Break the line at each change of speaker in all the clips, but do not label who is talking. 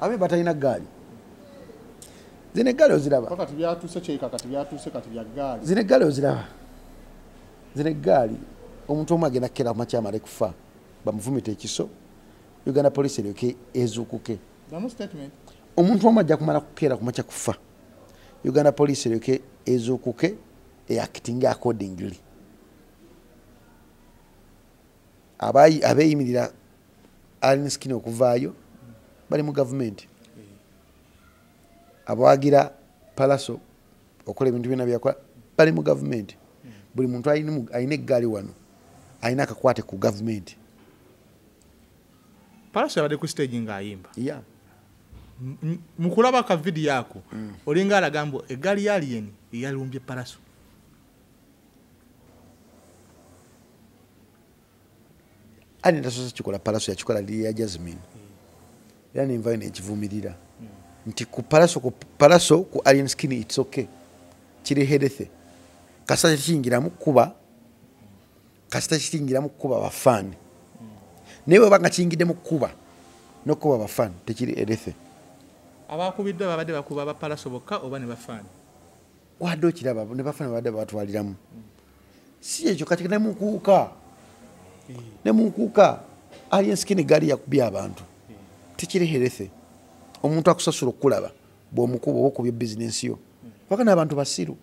Abe batalina ggaali. Zino eggaali oziraba.
Kati byatuuse kyeka, kati byatuuse kati bya ggaali.
Zino eggaali oziraba. Zino eggaali omuntu omu agenda kukera ku makya amale kufa bamufumita ekiso, Uganda Police eryoke ezuukuke.
Ddamu statement.
Omuntu omu ajja kumala kukeera ku makya kufa, Uganda Police eryoke ezuukuke eactinge accordingly. Abeeyimirira Alien Skin okuvaayo bali mu gavumenti, abawagira Pallaso okukola ebintu byonna byakola bali mu gavumenti. Buli muntu alina eggaali wano alina akakwate ku gavumenti.
Pallaso yabadde ku stage ng'ayimba.
Yeah.
Mu kulaba ka video ako olinga alaga mbu eggaali ya Alien yalumbye Pallaso.
Alien tasoose kikola, Pallaso yakikola liri ya Jasmine. Era nenvayo nekivumirira nti ku Pallaso ku Alien Skin it's okay, kiri healthy. Kasita kiyingiramu kuba, kasita kiyingiramu kuba bafaani. Naye bw'oba nga kiyingiddemu kuba n'okuba bafaani tekiri healthy.
Abakubiddwa babadde bakuba ba Pallaso bokka oba ne bafaani?
Wadde okiraba ne bafaani babadde babatwaliramu. Si ekyo kati ne munkuuka. Ne munkuuka Alien Skin eggaali yakubye abantu. Tekiri healthy. Omuntu akusasula okulaba bw'omukuba oba okubye bizinensi yo. Paka n'abantu basiru.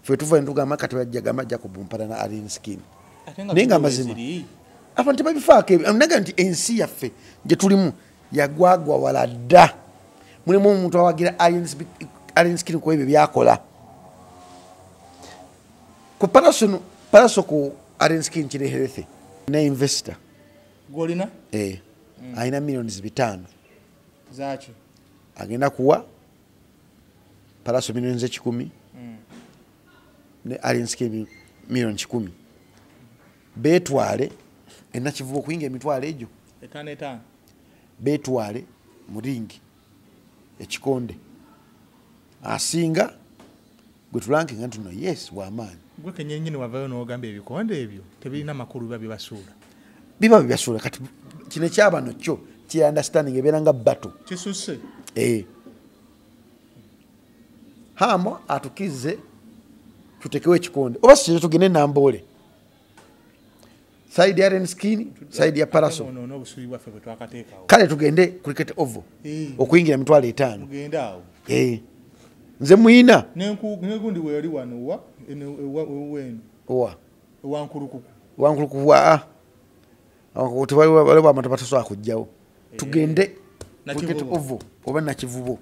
Ffe tuva ne tugamba kati bajja gamba ajja kubumpana na Alien Skin. Naye nga amazima abantu tebabifaako ebyo. Naga nti ensi yaffe gye tulimu yagwagwa wala dda. Mulimu omuntu awagira Alien Skin ku ebyo byakola. Ku Pallaso no, Pallaso ku Alien Skin kiri healthy. Ne investor.
Gw'olina?
Eh. Alina 5 million.
Zaaki?
Agenda kuwa Pallaso 100 million ne Alien Skin 100 million. Beetwale enakivubo okuyinga emitwalo egyo.
5 5.
Beetwale mu ringi ekikonde. Asinga gwe tulankinga nti no yes w'amaanyi.
Gwe kennyini wavayo n'ogamba ebikonde ebyo tebirina makulu, biba bibasuula.
Biba bibasuula. Kati kino ekyabano kyo ki understanding ebeera nga battle.
Kisusse.
Eh. Hamo atukize tutekewo ekikonde oba si tugende Namboole. Side ya Alien Skin, side ya Pallaso.
Ate n'obusubi bwaffe bwe twakateekawo.
Kale tugende Cricket Oval okuyingira 50,000.
Mugende awo.
Eh. Nze muyina.
N'engundi we yali wano wa eno ewenu.
Owa.
Ewankulukuku.
Wankulukuku wa tewaliwo abantu batasobola kujjawo. Tugende Cricket Oval oba Nakivubo.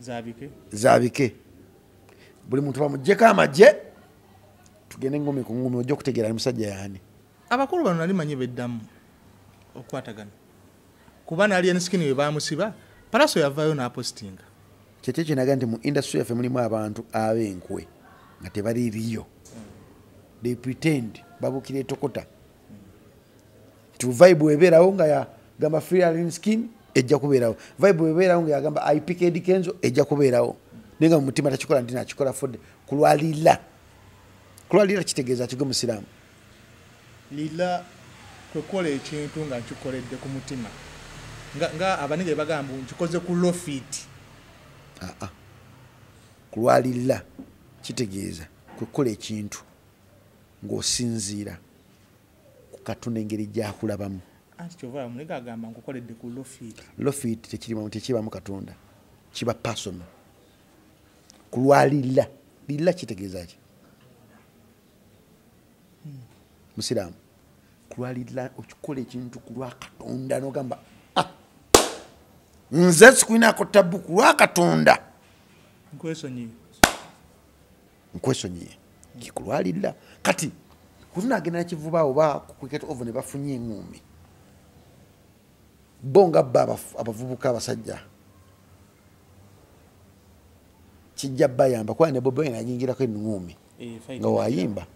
Zaabike.
Zaabike. Buli muntu bamuggyeko amagye tugende ngumi ku ngumi ojja okutegeera ali musajja yaani.
Abakulu bano nali manyi beddamu okukwatagana. Kuba ne Alien Skin we baamusiba, Pallaso yavaayo n'apostinga.
Kyekyo kye naga nti mu industry yaffe mulimu abantu ab'enkwe nga tebaliiriyo. They pretend babuukira etokota. Nti vibe webeerawo nga yagamba free Alien Skin ejja kubeerawo. Vibe webeerawo nga yagamba I pick Eddy Kenzo ejja kubeerawo. Naye nga mu mutima takikola nti nakikola fodde kulwalira. Kulwalira kitegeeza kigwe musiraamu.
Lila kwekola ekintu nga nkikoledde ku mutima. Nga abanige bagamba nkikoze ku lofit.
Aa. Kulwalira kitegeeza kwekola ekintu ng'osinziira ku Katonda engeri gy'akulabamu.
Anti kyova omuniga agamba nkukoledde ku lofit.
Lofit tekirimu, tekibamu Katonda. Kiba personal. Kulwalira. Lila kitegeeza ki? Musiraamu. Kulwalira okikola ekintu ku lwa Katonda n'ogamba ah, nze sikulinako tabbu ku lwa Katonda.
Nkwesonyiye.
Nkwesonyiye. Kikulwalira. Kati kutunagenda Nakivubo oba ku Cricket Oval ne bafunye eŋŋumi. Bo nga bo abavubuka abasajja kijja bayamba kuba ne Bobi Wine ayingirako eŋŋumi nga wayimba.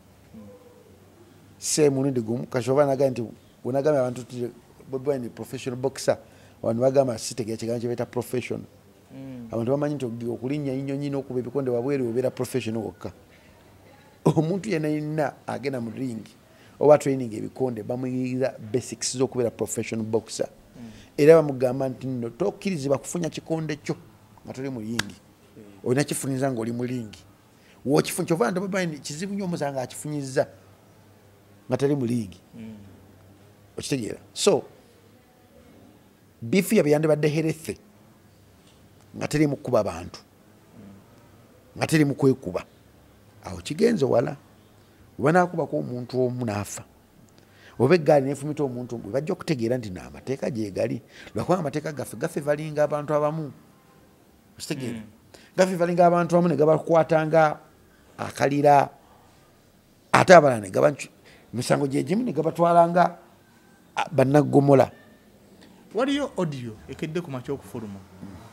Si mulundi gumu kati oba nagamba nti bwenagambye abantu nti Bobi Wine professional boxer, abantu bagamba sitegeera kigambo kye bayita professional. Abantu bamanyi nti okulinnya ennyonyi n'okuba ebikonde wabweru obeera professional wokka. Omuntu yenna yenna agenda mu ring Oba training ebikonde bamuyigiriza basics z'okubeera professional boxer. Era bamugamba nti nno tokkirizibwa kufunya kikonde kyo nga toli mu ring. Olina kifunyiza ng'oli mu ring. W'okifunya kyova nti Bobi kizibu nnyo omusanga akifunyiza nga tali mu ring. Okitegeera? So beef yabe yandibadde healthy nga teri mu kukuba bantu, nga teri mu kwekuba. Awo kigenze wala. Bw'anaakubako omuntu omu n'afa, oba eggaali n'efumita omuntu omu, bajja okutegeera nti n'amateeka gye gali. Lwakuba amateeka gaffe gafevalinga abantu abamu. Okitegeera? Gafevalinga abantu abamu ne gabakwatanga akalira, ate abalala ne gaba emisango gye gimu ne gabatwalanga bannaggomola.
Waliyo audio ekedde ku makya okufuluma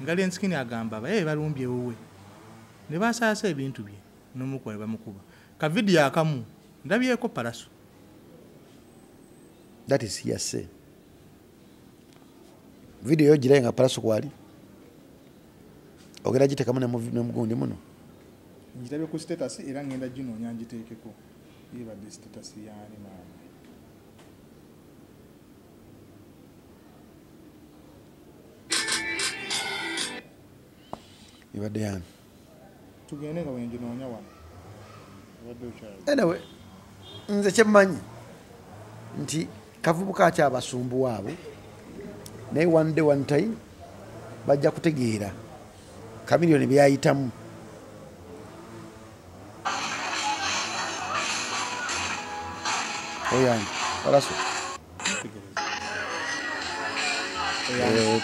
nga Alien Skin agamba abaye balumbye ewuwe ne basaasa ebintu bye n'omukuba ne bamukuba. Ka vidiyo akamu ndabyeko Pallaso.
That is hearsay. Video yo giraye nga Pallaso kwali. Ogera giteekamu ne mugundi muno.
Ngirabye ku status era ngenda ginoonya ngiteekeko. Yebadde status yaani maama.
Ibadde yani.
Tugende nga wenginoonya wano. Ibadde okyali.
Anyway, nze kyemmanyi nti kavubuka akyabasumbuwa abo, naye one day one time bajja kutegeera Chameleone byayitamu. Oyani, Pallaso.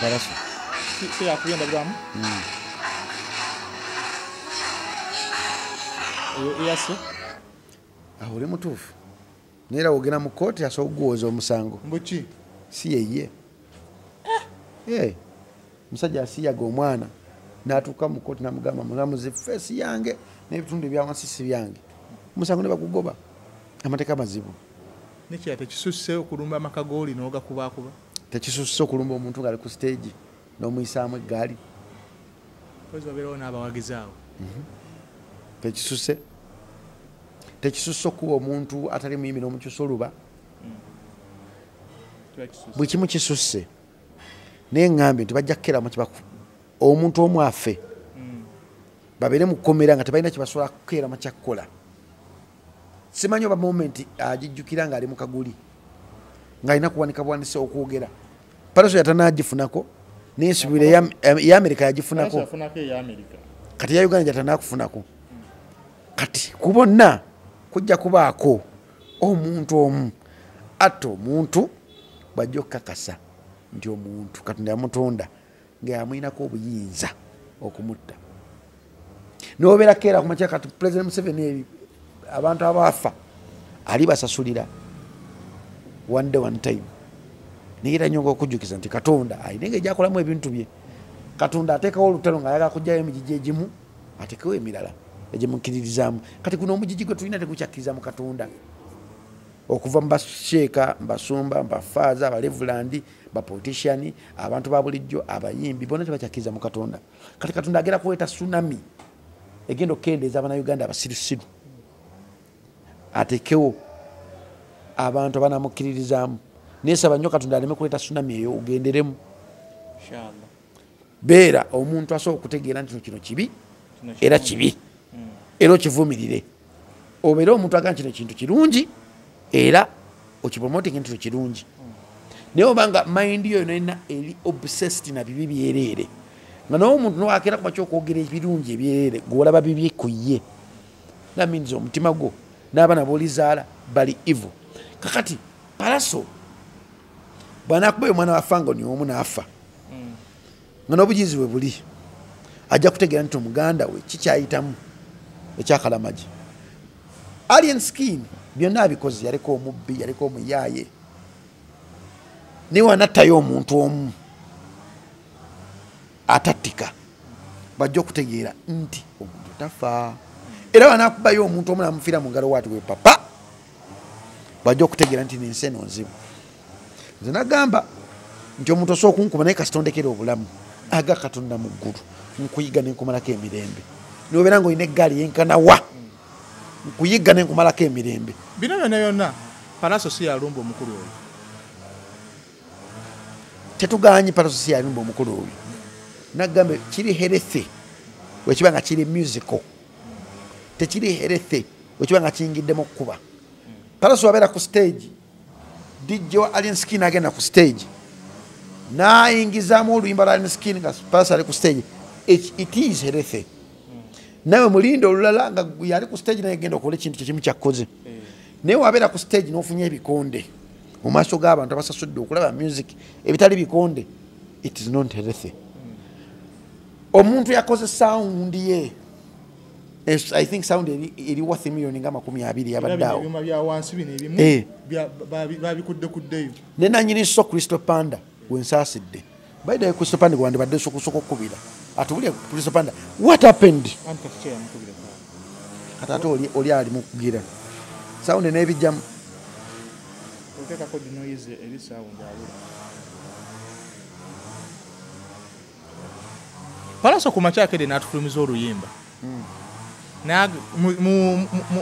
Pallaso.
Si yakubye endabirwamu? Eyase?
Awo oli mutuufu. Naye era wogenda mu kkooti asobola okuguwoza omusango.
Mbuki?
Si yeye. Musajja asiyaga omwana n'atuuka mu kkooti n'amugamba mulamuzi feesi yange n'ebitundu ebya wansi si byange. Omusango ne bagugoba. Amateeka mazibu.
Nekirala tekisusse okulumba amaka g'oli n'ogakubaakuba?
Tekisusse okulumba omuntu ng'ali ku stage n'omuyisaamu eggaali.
Mpozzi wabeerawo n'abawagizi awo.
Tekisusse. Tekisusse okuba omuntu atali muyimbi n'omukyusa oluba. Buli kimu kisusse. Naye ŋŋambye nti bajja kukeeramu omuntu omu afe. Babeere mu kkomera nga tebalina kye basobola kukeeramu kya kukola. Simanyi oba moment agijjukira ng'ali mu kaguli ng'alina kuwanika bwanise okwogera. Pallaso yatanaagifunako n'ensuubira eya Amerika yagifunako. Kati ya Uganda gyatanaakufunako. Kati ku bonna kujja kubaako omuntu omu atta omuntu bw'ajja okukakasa nti omuntu Katonda yamutonda nga yamuyinako obuyinza okumutta. N'obeera keera ku makya kati President Museveni abantu abaafa ali basasulira one day one time. Naye era nnyonga okujjukiza nti Katonda alina engeri gy'akolamu ebintu bye. Katonda ateekawo olutalo ng'ayagala kuggyayo emigigi egimu ateekewo emirala egimukkiririzaamu. Kati guno omugigi gwe tulina tegukyakkiriza mu Katonda. Okuva mu basheeka, mu basumba, mu bafaaza, abalevulandi, bapolitician, abantu ba bulijjo, abayimbi bonna tebakyakkiriza mu Katonda. Kati Katonda agenda kuleeta tsunami egenda okukendeeza Abannayuganda abasirusiru. Ateekewo abantu abanamukkiririzaamu. Neesaba nnyo Katonda aleme kuleeta tsunami eyo ogenderemu. Beera omuntu asobola okutegeera nti kino kibi era kibi era okivumirire. Obeere omuntu agamba kino kintu kirungi era okipromoting nti kirungi. Naye obanga mind yo yonna eri obsessed na bibi byereere, nga n'omuntu n'owakeera ku makya okwogera ebirungi ebyereere gw'olaba bibi ku ye, that means omutima gwo n'abaana b'olizaala bali evil. Kakati Pallaso bw'anaakubayo omwana wa Fangoni omu n'afa nga n'obujulizi bwe buli, ajja kutegeera nti omuganda we kikyayitamu ekyakalamagi. Alien Skin byonna abikoze, yaliko omubbi, yaliko omuyaaye, naye wanattayo omuntu omu atattika bajja okutegeera nti omuntu tafa. Era wanaakubayo omuntu omu n'amufiira mu ngalo waati we papa, bajja okutegeera nti n'ensi eno nzibu. Nze nagamba nti omuntu osobola okunkuba naye kasita ondekera obulamu aga Katonda mu ggulu nkuyiga ne nkumalako emirembe. N'obeera ng'olina eggaali yenkana wa, nkuyiga ne nkumalako emirembe.
Bino byonna byonna Pallaso si yalumba omukulu oyo.
Tetugaanyi Pallaso si yalumba omukulu oyo. Nagambe kiri healthy wekiba nga kiri musical. Tekiri healthy wekiba nga kiyingiddemu okukuba. Pallaso wabeera ku stage, DJ wa Alien Skin agenda ku stage n'ayingizaamu oluyimba lwa Alien Skin nga Pallaso ali ku stage. It is healthy. Nawe mulinde olulala nga yali ku stage naye genda okola ekintu kyekimu kyakkoze. Naye wabeera ku stage n'ofunye ebikonde mu maaso g'abantu abasasudde okulaba music ebitali bikonde, it is not healthy. Omuntu yakoze sound ye, I think sound eri worth million nga 20 yabadde awo.
Ebyuma bya wansi bino ebimu babikudde kuddeyo.
Ne nannyini so Crystal Panda wensaasidde. By the way, Crystal Panda gwandibadde sokusooka okukubira. Atubulye Crystal Panda, what happened? Kati ate oli ali mu kugira sound n'ebijjamu.
Oteekako denoise eri sound abula. Pallaso ku makya akedde n'atufulumiza oluyimba.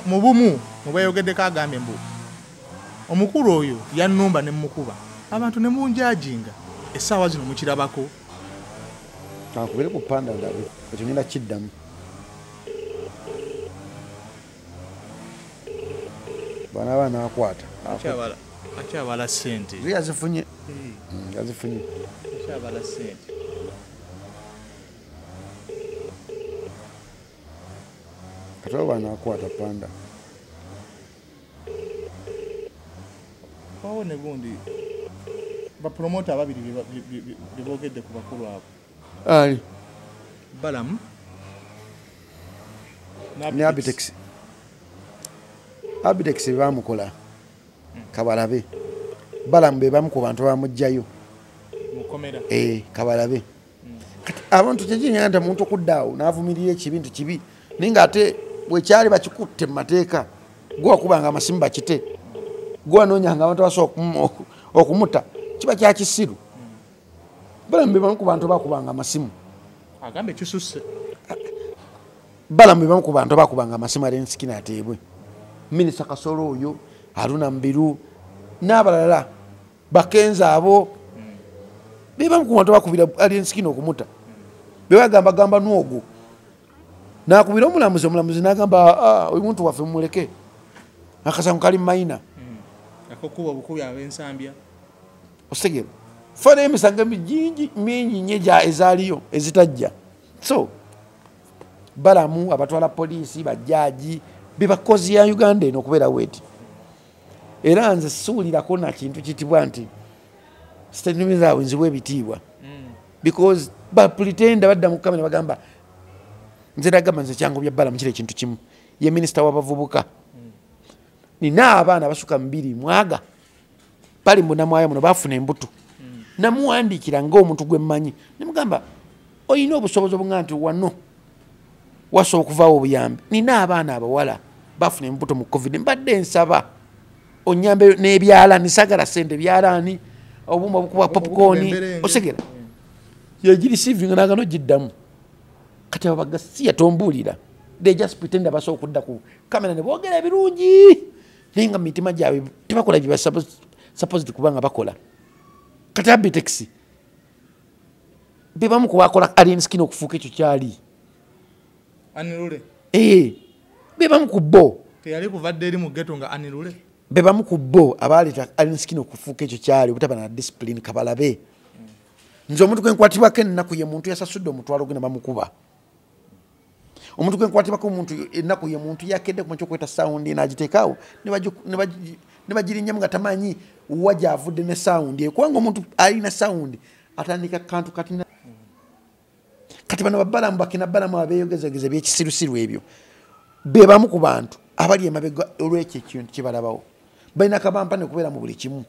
Mu bumu mu bweyogeddeko agambye mbu omukulu oyo yannumba ne mmukuba. Abantu ne munjajinga essaawa zino mukirabako.
Kankubire ku Panda ndabe ekyo ngenda kiddamu. Bana banakwata.
Akyabala ssente.
Yazifunye. Yazifunye.
Akyabala ssente.
Katoba banakwata Panda.
Awo ne gundi bapromota ababiri bebogedde ku bakulu abo.
Ali
Balamu
ne Abitex. Abitex bamukola kabalabe. Balamu be bamu ku bantu bamugjayo
mukomera.
Kabalabe. Kati abantu kyekinya nti omuntu okuddaawo n'avumirira ekibintu kibi naye ng'ate bwekyali bakikutte mu mateeka gwakubanga amasimu bakite gwanoonyanga abantu abasobola okumuta kiba kya kisiru. Balamu be bamu ku bantu bakubanga amasimu.
Agambe kisusse.
Balamu be bamu ku bantu bakubanga amasimu Alien Skin ateebwe. Minisita Kasolo oyo, Haruna Mbiru n'abalala bakenza abo be bamu ku bantu bakubira Alien Skin okumuta. Be bagamba gamba n'ogwo n'akubira omulamuzi, omulamuzi n'agamba oyu muntu waffe mumuleke akasango kali mayina.
Akokuba obukubi ab'ensambya.
Osigera fana emisango mingi mingi nnyo ezaaliyo ezitajja. So Balamu abatwala poliisi bajjaaji bebakozi ya Uganda eno okubeera weti. Era nze suulirako na kintu kitibwa nti statement zaabwe nziwa ebitiibwa. Because bapretenda badda mu kamera bagamba nze nagamba nze kyangu bya Balamu kiri ekintu kimu. Ye minisita w'abavubuka. Nina abaana abasuka 2 mwaga bali mbonamwayo muno bafuna embuto. Namuwandiikira ng'omuntu gwe mmanyi ne mugamba olina obusobozi obunga nti wano wasobola okuvaawo obuyambi. Nina abaana abawala bafuna embuto mu COVID, mbadde nsaba onyambe n'ebyalaani, sagala ssente byalaani, obuuma obukuba popcorn, osegera. Yegirisiivinga n'agano giddamu. Kati abo bagasiya tombuulira. They just pretend abasobola okudda ku kamera ne boogera ebirungi naye nga mu mitima gyabwe tebakola bye supposed kuba nga bakola. Kati Abitex be bamu ku bakola Alien Skin okufuuka ekyo kyali.
Anirule.
Be bamu ku bo.
Teyali kuvadde eri mu ghetto nga anirule.
Be bamu ku bo abaleeta Alien Skin okufuuka ekyo kyali obutaba na discipline kabalabe. Nze omuntu gwe nkwatibwako ennaku ye muntu yasasudde omutwalo gwe ne bamukuba. Omuntu gwe nkwatibwako omuntu ennaku ye muntu yakedde ku makya okweta sound n'agiteekaawo ne bagirinnyamu nga tamanyi wa gy'avudde ne sound eyo. Kubanga omuntu alina sound atandika kantu kati kati bano babalamu bakina Balamu abeeyogezageza ebyekisirusiru ebyo be bamu ku bantu abali emabega olw'ekyo ekintu kye balabawo. Balina kabampane okubeera mu buli kimu.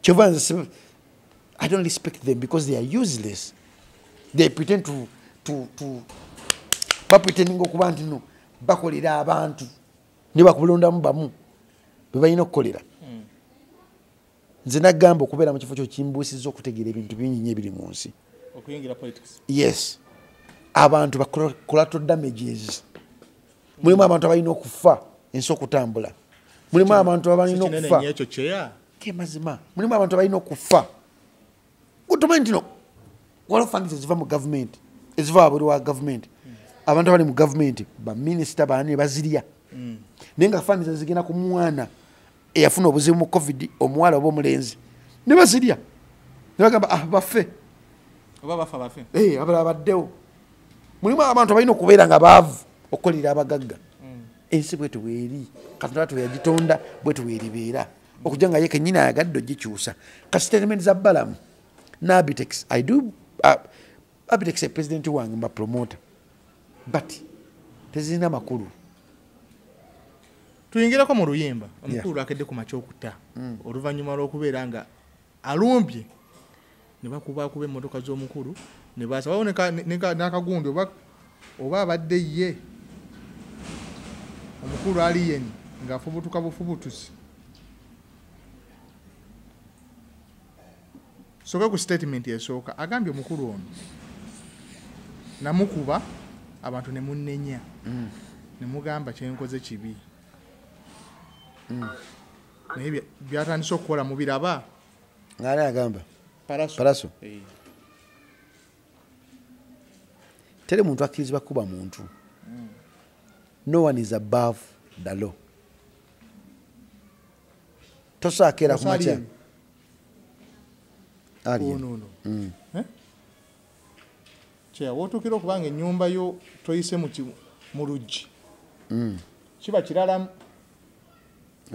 Kyova nze I don't respect them because they are useless. They pretend to bapretendinga okuba nti no bakolera abantu ne bakulondamu bamu be balina okukolera. Nze nagamba okubeera mu kifo kyo kimbuusizza okutegeera ebintu bingi nnyo ebiri mu nsi.
Okuyingira politics.
Yes. Abantu ba collateral damages. Mulimu abantu abalina okufa ensi okutambula. Mulimu abantu abalina okufa. Ke mazima. Mulimu abantu abalina okufa. Otomanyi nti no waliwo funds eziva mu gavumenti, eziva wabweru wa gavumenti. Abantu abali mu gavumenti, baminisita baani bazirya. Naye nga funds ezigenda ku mwana eyafuna obuzibu mu COVID, omuwala oba omulenzi, ne bazirya. Ne bagamba, ah, baffe.
Oba bafa bafe.
Abalala baddewo. Mulimu abantu abalina okubeera nga baavu okukolera abagagga. Ensi bwetyo bweri. Katonda bwatyo yagitonda, bwetyo bweribeera. Okujja nga ye kennyini ayagadde ogikyusa. Ka statement za Balamu n'Abitex, I do, Abitex ye president wange mba promoter. But tezirina makulu.
Tuyingireko mu luyimba. Omukulu akedde ku makya okutta. Oluvannyuma lw'okubeera nga alumbye ne bakubakuba emmotoka z'omukulu ne baasa n'akagundi oba abadde ye omukulu Alien ng'afubutuka bufubutusi. Soka ku statement esooka agambye omukulu ono namukuba abantu ne munnenya ne mugamba kyenkoze kibi. Naye byatandise okukola mubiraba.
Ng'ani agamba? Paraso. Teri muntu akkirizibwa kuba muntu. No one is above the law. Tosaakera ku makya.
Alien. Kye wootuukira okubanga ennyumba yo toyise mu luggi. Kiba kirala.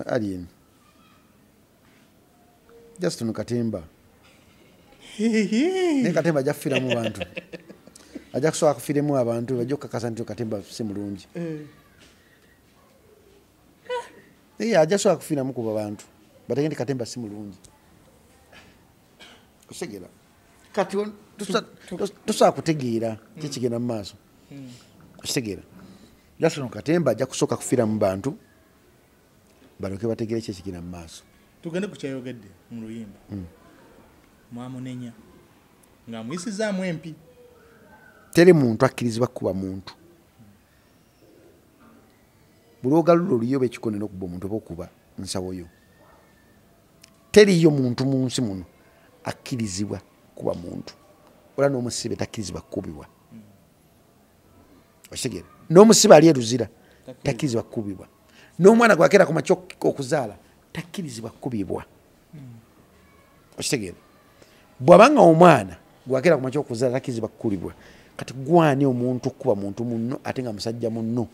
Alien. Justin Katemba. Ne Katemba ajja kufiiramu bantu. Ajja kusobola kufiiremu abantu bajja okukakasa nti Katemba si mulungi. Ajja kusobola kufiiramu ku bantu. Bategende nti Katemba si mulungi. Otegeera. Kati tosobola kutegeera kikigenda mu maaso. Okitegeera. Justin Katemba ajja kusooka kufiira mu bantu balyoke bategeere ki ekigenda mu maaso.
Tugende ku kyayogedde mu luyimba. Mwamunenya ng'amuyisizaamu empi.
Teri muntu akkirizibwa kuba muntu. Buli ogalula oluyi oba ekikone n'okuba omuntu oba okuba nsawo yo. Teriiyo muntu mu nsi muno akkirizibwa kuba muntu. Era n'omusibe takkirizibwa kukubibwa. Okitegeera? N'omusibe ali e Luzira takkirizibwa kukubibwa. N'omwana gw'akeera ku makya okuzaala takkirizibwa kukubibwa. Okitegeera? Bw'abanga omwana gw'akeera ku makya okuzaala takkirizibwa kukubibwa. Kati gwani omuntu kuba muntu munno ate nga musajja munno.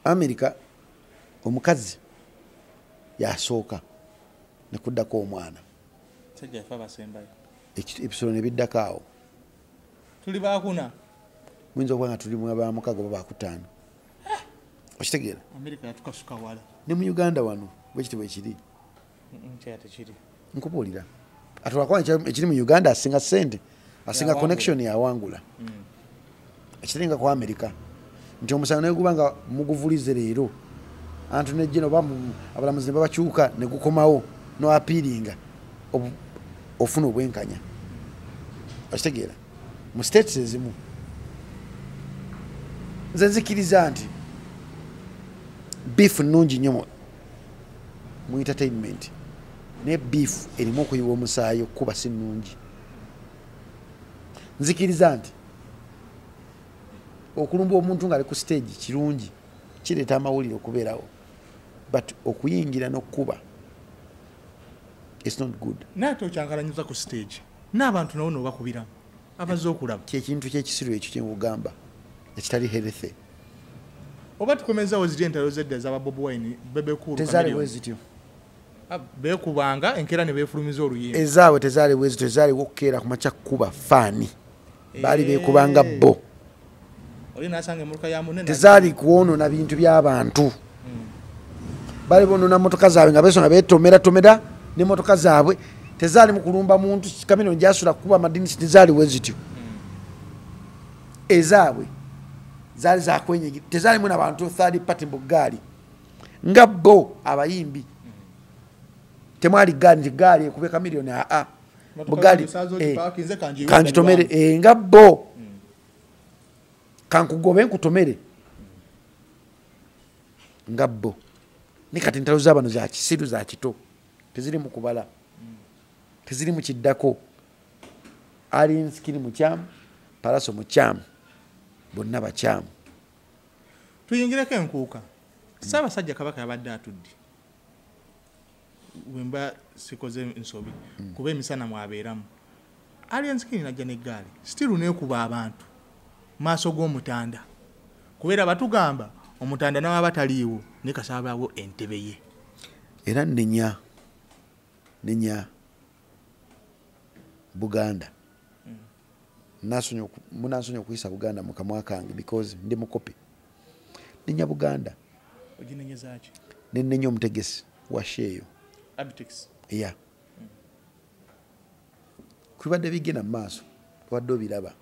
Amerika omukazi yasooka ne kuddako omwana. Ebisolo ne biddako awo.
Tuli baakuna.
Muyinza okuba nga tuli mu abaamukago oba baakutaano. Okitegeera?
Amerika yatukasuka wala.
Ne mu Uganda wano bwe kityo bwe kiri. Nkubuulira. Ate lwakuba ekiri mu Uganda asinga ssente, asinga connection yawangula. Ekiringa ku Amerika nti omusango ne guba nga muguvulize leero antu ne jeno oba abalamuzi ne babakyuka ne gukomawo no appealinga ofuna obwenkanya. Okitegeera? Mu states ezimu nze nzikiriza nti beef nnungi nnyo mu entertainment, naye beef erimu okuyiwa omusaayi okukuba si nnungi. Nzikiriza nti okulumba omuntu ng'ali ku stage kirungi, kireeta amawulire okubeerawo, but okuyingira n'okukuba it's not good.
Naye ate okyankalanyiza ku stage n'abantu nabo n'obakubiramu abazze okulaba.
Kyekintu ky'ekisiru ekyo kye nkugamba ekitali healthy.
Oba tukomezawo ziri entalo z'edda ez'aba Bobi Wine, Bebe Cool,
Tezaali bwe zityo.
Beekubanga enkeera ne beefulumiza oluyimba.
Ezaabwe tezaali bwe zityo, zaaliwo okukeera ku makya kukuba faani. Baali beekubanga bo.
Oli n'asanga emmotoka ya munne.
Tezaali kwonoona bintu by'abantu. Baali bonoona mmotoka zaabwe nga beesonga beetomeratomera n'emmotoka zaabwe. Tezaali mu kulumba muntu, Chameleone gy'asula kukuba amadinisa, tezaali bwe zityo. Ezaabwe zaali zakwenyigira, tezaalimu n'abantu third party mu ggaali nga bo abayimbi. Temwali ggaali nti ggaali ekube Chameleone, aa bugaali kangitomere nga bo kankugobe nkutomere. Nga bo ne kati entalo z'abano za kisiru, za kito, teziri mu kubala, teziri mu kiddako. Alien Skin mukyamu, Pallaso mukyamu, bonna bakyamu.
Tuyingireko enkuuka. Ssaabasajja Kabaka yabadde atudde, bwemba sikoze nsobi, kuba emisana mwabeeramu. Alien Skin najja n'eggaali, still neekuba abantu maaso g'omutanda, kubeera batugamba omutanda n'aba taliiwo naye kasabaawo entebe ye.
Era nenya Buganda. Munansonyiwa okuyisa Buganda mu kamwa kange because ndi mukopi. Nenya Buganda.
Oginenyeza ki?
Nenenya omutegesi wa show eyo.
Abitex.
Yeah. Kubadde bigenda mu maaso, obadde obiraba.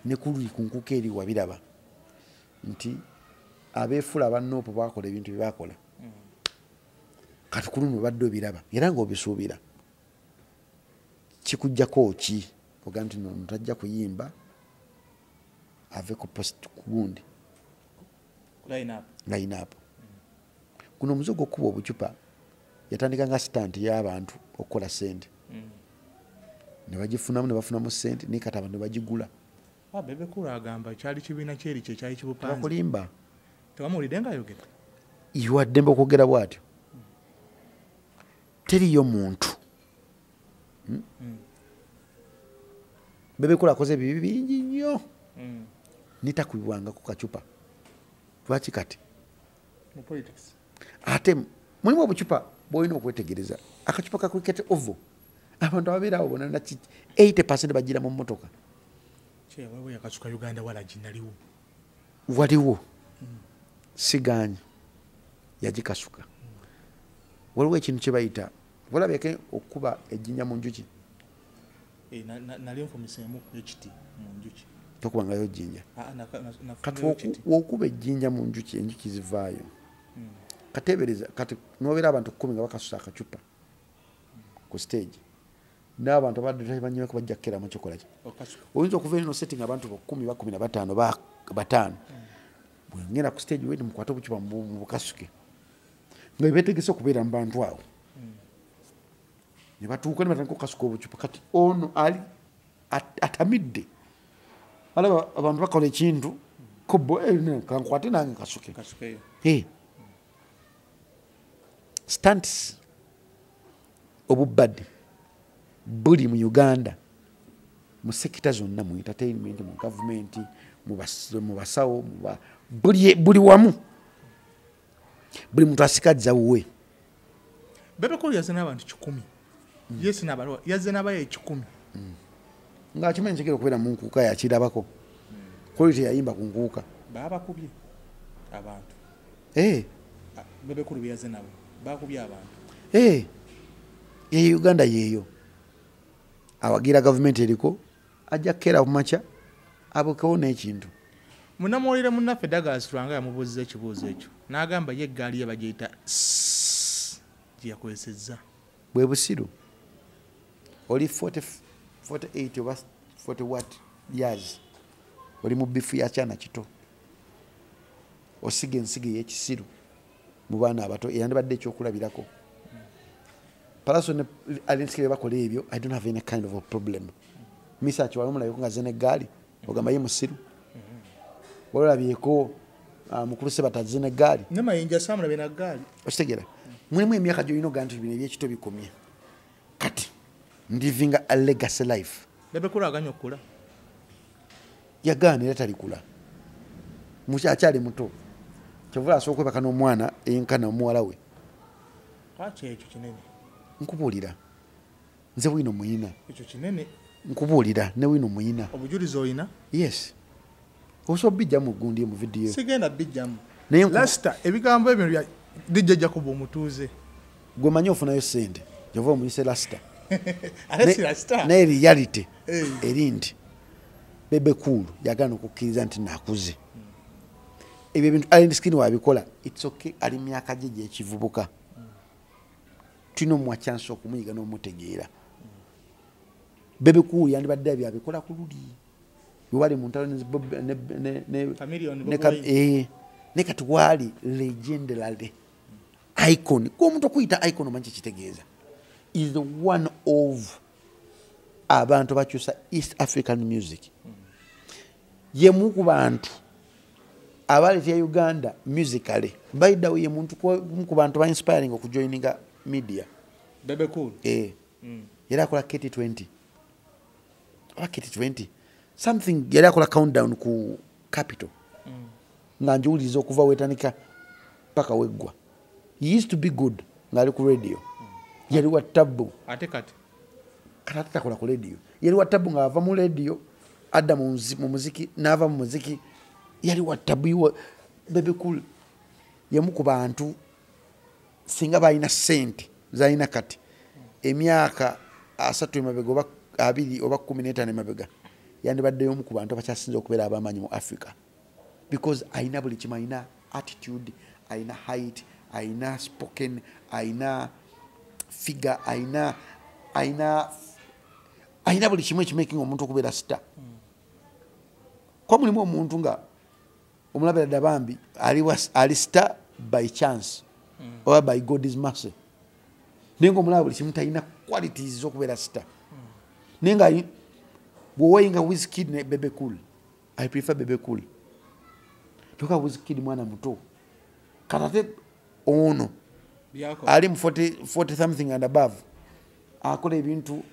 Ne ku luli ku nkuka eri wabiraba nti abeefula aba NUP baakola ebintu bye baakola. Kati ku luno obadde obiraba era ng'obisuubira. Kikuggyako ki? Ogamba nti no tajja kuyimba ave ku post ku gundi.
Line up.
Line up. Guno omuze ogw'okkuba obucupa yatandika nga stunt y'abantu okukola ssente. Ne bagifunamu, ne bafunamu ssente, naye kati abantu ne bagigula.
Bebe Cool agamba kyali kibiina kyeri kye kyali kibupanze.
Tebakulimba.
Tebamuwulidde ng'ayogera.
Iwa ddembe okwogera bw'atyo. Teriyo muntu. Bebe Cool akoze ebibi bingi nnyo. Nitakubibwangako kacupa. Lwaki kati?
Mu politics.
Ate mulimu obucupa bw'olina okwetegereza. Akacupa ka Cricket Oval. Abantu ababeera awo bonna 80% bagira mu mmotoka.
Kye waliwo yakasuka Uganda walagi naliwo.
Waliwo. Sigaanyi. Yagikasuka. Waliwo ekintu kye bayita, walabyeko okuba ejjinja mu njuki?
Nali nfumiseemu ekiti mu njuki.
Tokubangayo jjinja. Kati
Nafunyeyo ekiti.
Okuba ejjinja mu njuki, enjuki zivaayo. Kateebereza, kati n'obeera abantu 10 nga bakasusa akacupa ku stage. N'abantu abadde tebanyweko bajja kukeramu kikola ki?
Okasuka.
Oyinza okuva eno setting abantu bo 10 ba 15 ba 5. Bwe ngenda ku stage wendi mukwate obucupa mu bukasuke. Nga beetegese okubeera mu bantu awo. Ne batuuka ne batandika okukasuka obucupa. Kati ono ali atamidde. Alaba abantu bakola ekintu, ko bo, ne, kankwate nange kasuke.
Kasukeyo.
Stunts obubbadde buli mu Uganda mu sekita zonna, mu entertainment, mu government, mu basawo, buli wamu. Buli muntu asikazza wuwe.
Bebe Cool yazze n'abantu 100. Yes, n'abalwa yazze n'abaye 100.
Ng'akimanyi kigera okubeera mu nkuuka yakirabako. Quality yayimba ku nkuuka.
Baabakubye abantu. Bebe Cool bye yazze nabo. Baakubye abantu.
Ye Uganda yeeyo. Awagira gavumenti eriko ajja kukeera ku makya abukewo n'ekintu.
Munnamawulire munnaffe Douglas Lwanga yamubuuzizza ekibuuzo ekyo n'agamba ye eggaali ye bagiyita gye yakozesezza.
Bwe busiru. Oli 48 oba 40 what years. Oli mu bifu ya kyana kito. Osiga ensigo ey'ekisiru mu baana abato eyandibadde ekyokulabirako. Pallaso ne Alien Skin bakola ebyo, I don't have any kind of a problem. Misa kiwala omulabeko nga azze n'eggaali, ogamba ye musiru. Walabyeko mukulu Sebata azze n'eggaali.
Ne Mayinja saamulabye na ggaali.
Okitegeera? Mulimu emyaka gy'olina ogamba nti bino ebyekito bikomye. Kati ndivinga a legacy life.
Bebe Cool aganye okukula.
Yagaana era talikula. Akyali muto. Kyova asobola okwebaka n'omwana eyenkana omuwala we.
Lwaki ekyo kinene?
Nkubuulira. Nze bwino muyina.
Ekyo kinene.
Nkubuulira ne bwino muyina.
Obujulizi olina?
Yes. Osobola obijjamu gundi mu vidiyo.
Sigenda bijjamu.
Naye
Lasta ebigambo ebyo bya DJ Jacob omutuuze.
Gwe manyi ofunayo ssente. Kyova omuyise Lasta.
Ate si Lasta.
Naye reality eri nti Bebe Cool yagaana okukkiriza nti naakuze. Ebyo ebintu Alien Skin wabikola, it's okay, ali myaka gye gy'ekivubuka. Tulina omuwa chance okumuyiga n'omutegeera. Bebe Cool yandibadde ebyo abikola ku luli. Bwe bali mu ntalo ne
Chameleone,
ne
Bobi Wine.
Naye kati waali legendary icon. Omuntu okuyita icon omanyi kikitegeeza, is the one of abantu bakyusa East African music. Yemu ku bantu abaleetera Uganda musically. By the way, ye muntu ku bantu ba inspiring okujoininga media.
Bebe Cool.
Eh. Yali akola KT20 oba KT20 something, yali akola countdown ku Capital nga njiwuliriza okuva wetandika paka weggwa. He used to be good ng'ali ku radio. Yali wa tabbu.
Ate kati?
Kati ate takola ku radio. Yali wa tabbu ng'ava mu radio adda mu muziki, n'ava mu muziki. Yali wa tabbu. Bebe Cool yemu ku bantu singa balina sente zalina kati emyaka 30 emabega oba 20 oba 15 emabega, yandibaddeyo omu ku bantu abakyasinze okubeera ab'amaanyi mu Africa, because ayina buli kimu. Ayina attitude, ayina height, ayina spoken, ayina figure, ayina buli kimu ekimakinga omuntu okubeera star. Kwa mulimu omuntu nga omulabira dda bambi ali star by chance oba by God's mercy, naye nga omulaba buli kimu talina qualities z'okubeera star. Naye nga bw'owayinga Wizkid ne Bebe Cool, I prefer Bebe Cool. Toka Wizkid mwana muto, kati ate ono
Byako.
ali mu 40, 40 something and above, akola ebintu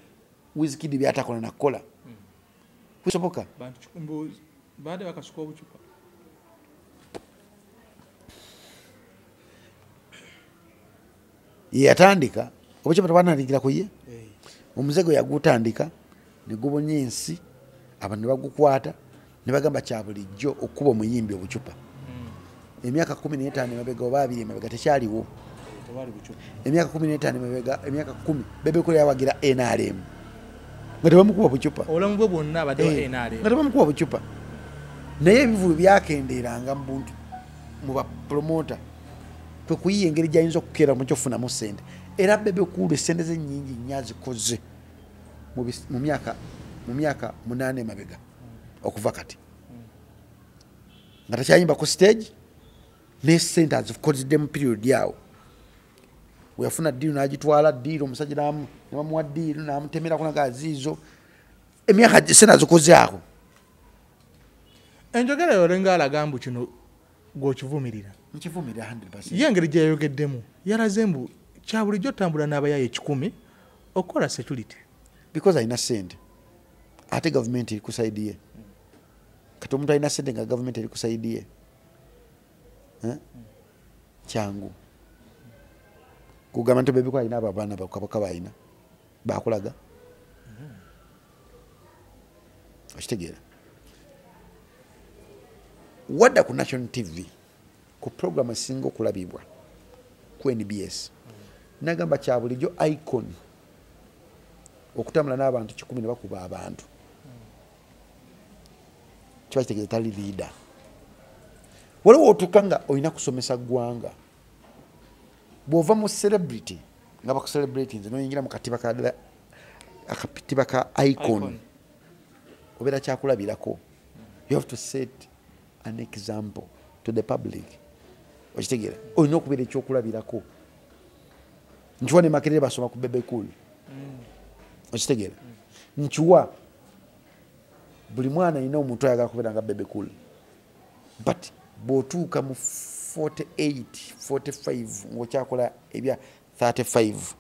Wizkid byatakola nakukola kusoboka.
Bantu mbu baadde bakasuka obucupa.
Ye yatandika obucupa, tebwatandikira ku ye.
Eh.
Omuzego yagutandika ne gubonya ensi, abantu ne bagukwata ne bagamba kya bulijjo okuba omuyimbi obucupa. Emyaka 15 emabega oba 20 emabega tekyaliwo.
Tewali bucupa.
Emyaka 15 emabega, emyaka 10, Bebe Cool yawagira NRM nga tebamukuba bucupa.
Obulamu bwe bwonna abadde wa
Eh,
NRM.
nga tebamukuba bucupa, naye ebivulu byakendeeranga mu buntu mu bapromota, kwe kuyiya engeri gyayinza okukeera mu kyofunamu sente. Era Bebe Cool esente ze nnyingi nnyo azikoze mu myaka 8 emabega okuva kati, nga takyayimba ku stage, ne sente azikozedde mu period awo weyafuna deal n'agitwala deal, omusajja ne bamuwa deal n'amutemerako naga aziizo emyaka sente azikoze awo.
Enjogera yolenga alaga mbu kino gw'okivumirira.
Nkivumirira 100%.
Ye engeri gye yayogeddemu yalaze mbu kya bulijjo otambula n'abayaye 100 okukola security.
Because alina sente ate gavumenti eri ku side ye. Kati omuntu alina sente nga gavumenti eri ku side ye, eh? Kyangu kugamba nti Bebe Cool alina abo abaana bakabaka balina bakulaga. Okitegeera? Wadda ku National TV ku program esinga okulabibwa ku NBS, nagamba kya bulijjo icon okutambula n'abantu 100 ne bakuba abantu, kiba kitegeeza tali leader. Waliwo otuuka nga olina kusomesa ggwanga. Bw'ova mu celebrity nga bakucelebrate nze noyingira mu katiba ka akatiba ka icon,
Icon.
Obeera kyakulabirako. You have to set an example to the public. Okitegeera? Olina okubeera ekyokulabirako. Nkiwa ne Makerere basoma ku Bebe Cool. Okitegeera? Nkiwa buli mwana alina omuntu ayagala kubeera nga Bebe Cool, but bw'otuuka mu 48, 45 ng'okyakola ebya 35,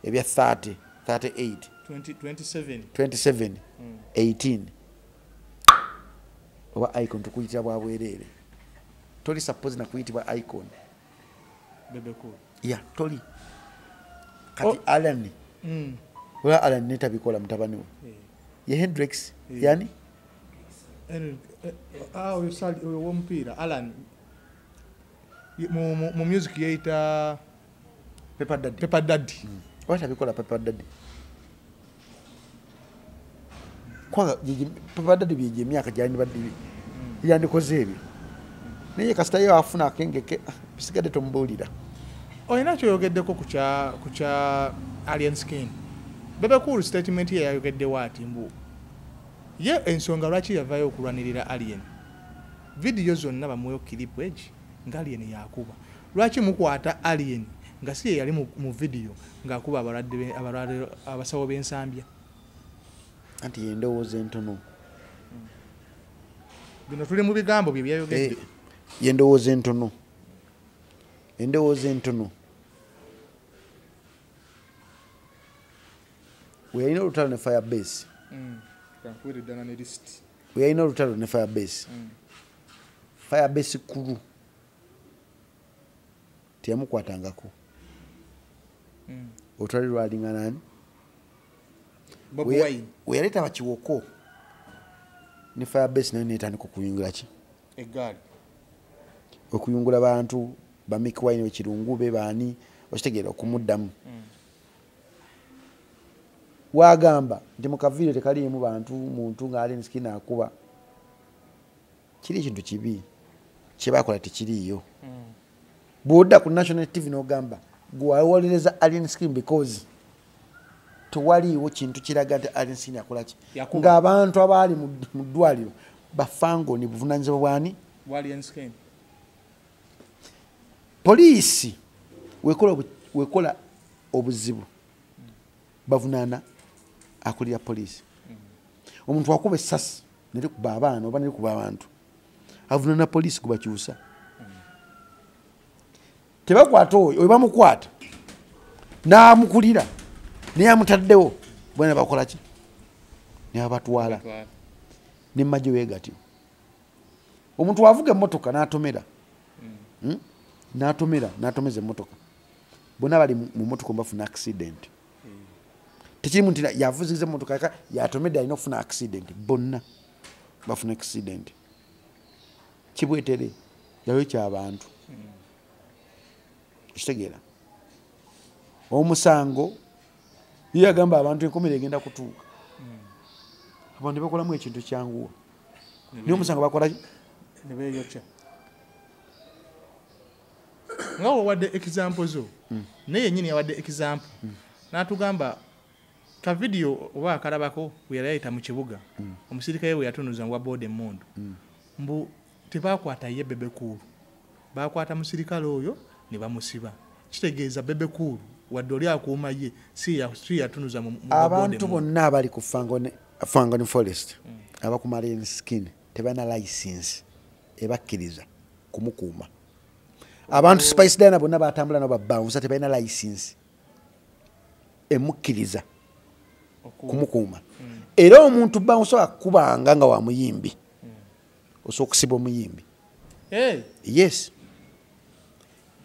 ebya 30, 38,
20, 27.
27, 18, oba icon tukuyitira bwa bwereere. Toli suppose nakuyitibwa icon.
Bebe Cool.
Ya toli kati. Oh. Alan, ola Alan netabikola mutabani we. Ye Hendrix. Yani
Ah, oyo oyo w'omupiira Alan. Mu music yeyita
Pepper Daddy.
Pepper Daddy.
Oba tabikola Pepper Daddy kwanga Pepper Daddy byegyo emyaka gyandibadde yandikoze ebyo, naye kasita yo afuna akengeke, ah, bisigadde tomubuulira.
Olina kyoyogeddeko ku kya Alien Skin. Bebe Cool statement ye yayogeddewo ati mbu ye ensonga lwaki yavaayo okulwanirira Alien, vidiyo zonna bamuweyo clip egi. nga Alien yakuba. Lwaki mukwata Alien nga si ye yali mu video ng'akuba abalwadde abasawo b'Ensambya?
Anti yendowooza entono.
Bino tuli mu bigambo bye byayogedde.
Yendowooza entono. Endowooza entono. Weyalina olutalo ne Firebase.
Kankuwere ddala ne list.
Weyalina olutalo ne Firebase. Firebase kulu teyamukwatangako. Olutalo lwalinga nani?
Bobi Wine.
Weyaleeta bakiwoko ne Firebase nayo netandika okuyungula ki?
Eggaali.
Okuyungula bantu ba Mick Wine Ekirungube baani okitegeera okumuddamu. Wagamba nti mu kavidiyo tekaliimu bantu muntu ng'ali skin akuba. Kiri ekintu kibi kye bakola tekiriiyo. Bw'odda ku National TV n'ogamba gwe wawolereza Alien Skin because tewaliiwo kintu kiraga nti Alien Skin akola ki. Ng'abantu abaali mu ddwaliro bafangoni buvunaanyizibwa bwani?
Bwa Alien Skin.
Poliisi wekola obuzibu bavunaana akulira poliisi. Omuntu akuba essasi nerikuba abaana oba nerikuba abantu avunaana poliisi kubakyusa. Tebakwata oyo, oyo bamukwata n'amukulira naye amutaddewo bwana bakola ki? Ne babatwala ne majje weegatyo. Omuntu avuga emmotoka n'atomera n'atomera n'atomeza emmotoka, bonna bali mu mmotoka bafuna accident. Tekirimu nti yavuziza emmotoka yatomedde alina okufuna accident, bonna bafuna accident. Kibwetere yaliwo ekyabantu. Kitegeera omusango ye yagamba abantu enkomere egenda kutuuka. Abantu ne bakolamu ekintu kyanguwa. Naye omusango bakola ki?
Ne beeyokya. Nga owadde example zo, naye yennyini yawadde example. N'atugamba ka video oba akalabako bwe yali ayita mu kibuga, omusirikale we yatunuza wa boda emmundu. Mbu tebakwata ye Bebe Cool. Bakwata musirikale oyo ne bamusiba. Kitegeeza Bebe Cool wadde oli akuuma ye si yatunuza mu boda
Abantu bonna abali ku Fangone Forest abakuma Alien Skin tebalina license ebakkiriza kumukuuma. Abantu Spice Diana bonna batambula nabo babouncer tebalina license emukkiriza kumukuuma. Era omuntu bouncer akubanga nga wa muyimbi osobola okusiba omuyimbi. Yes.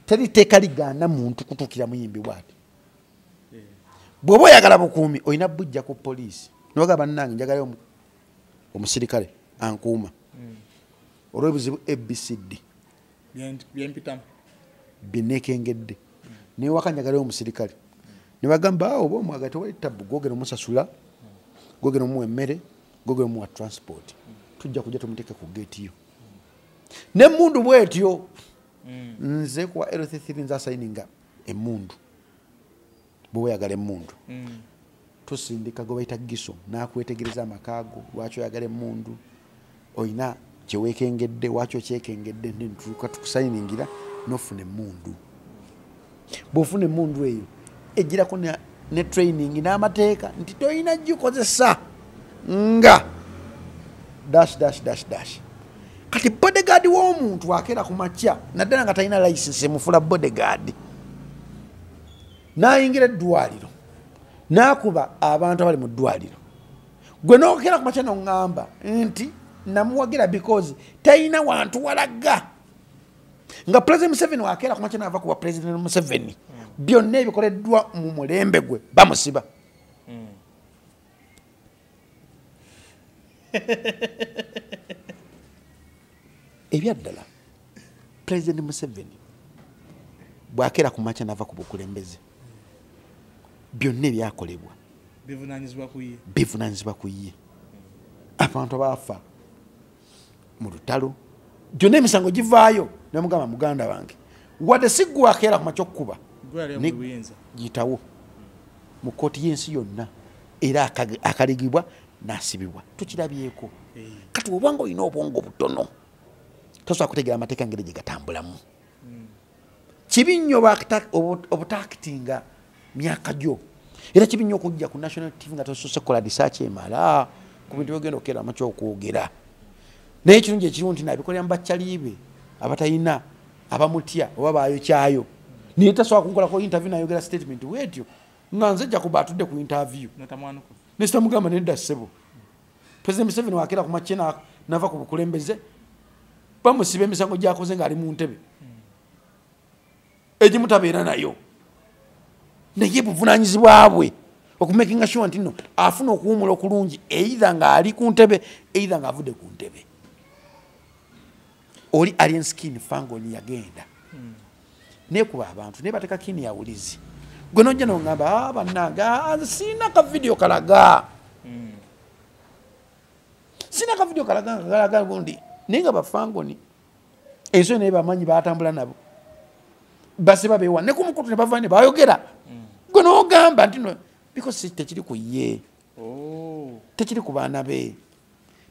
Teri tteeka ligaana muntu kutuukira muyimbi bw'ati. Bw'oba oyagala bukuumi olina bujja ku poliisi. N'ogamba bannange njagalayo omusirikale ankuuma. Olw'ebizibu ABCD.
Byempitamu.
Bye neekengedde. Naye waka njagalayo omusirikale. Ne bagamba oba omwagala tewali ttabu, gwogera omusasula, gwogera omuwa emmere, gwogera omuwa transport. Tujja kujja tumuteeke ku geeti yo. N'emmundu bw'etyo. Nze kuwa LC3 nze asayininga emmundu. Bw'oba oyagala emmundu. Tusindika gwe bayita Giso n'akwetegereza amaka go, lwaki oyagala emmundu, olina kye weekengedde, lwaki okyekengedde, ne tutuuka tukusayiningira n'ofuna emmundu. Bw'ofuna emmundu eyo ejjirako ne training n'amateeka nti tolina gikozesa nga dash dash dash dash. Kati bodyguard w'omuntu akeera ku makya naddala nga talina license emufula bodyguard n'ayingira eddwaliro n'akuba abantu abali mu ddwaliro. Gwe n'okeera ku makya n'oŋŋamba nti namuwagira because talina wantu walaga. Nga President Museveni wakeera ku makya n'ava ku bwa President Museveni, byonna ebikoleddwa mu mulembe gwe bamusiba. Ebyaddala President Museveni bw'akeera ku makya n'ava ku bukulembeze, byonna ebyakolebwa
bivunaanyizibwa ku ye.
Bivunaanyizibwa ku ye. Abantu abaafa mu lutalo gyonna emisango givaayo nemugamba muganda wange wadde si ggwe akeera ku makya okkuba giyitawo mu kkooti y'ensi yonna era akaligibwa n'asibibwa. Tukirabyeko. Kati obanga olina obwongo butono Tosobola kutegeera amateeka ngeri gye gatambulamu. Kibi nnyo obutakitinga myaka gyo. Era kibi nnyo okujja ku national TV nga tosoose kukola research emala ku bintu by'ogenda okukeera amakya okwogera. Naye ekirungi ekiriwo nti nabikolera mu bakyalibe abatalina abamutya oba baayokyayo. Naye tasobola kunkolako interview n'ayogera statement bw'etyo nga nze nja kuba atudde ku interview. Ne sitamugamba nedda ssebo. President Museveni wakeera ku makya n'ava ku bukulembeze bamusiba emisango gy'akoze ng'ali mu ntebe. Egimu tabeera nayo. Naye buvunaanyizibwa bwe okumakinga sure nti nno afuna okuwummula okulungi either ng'ali ku ntebe either ng'avudde ku ntebe. Oli Alien Skin Fangoni yagenda. Nekuba abantu ne bateeka kini ya wulizi. Gwe n'ojja n'ongamba bannange sirina ka video kalaga. Sirina ka video kalaga kalaga gundi. Naye nga bafangoni enso naye bamanyi batambula nabo. Basiba bewa ne ku mukutu ne bava ne bayogera. Gwe n'ogamba nti no because tekiri ku ye. Tekiri ku baana be.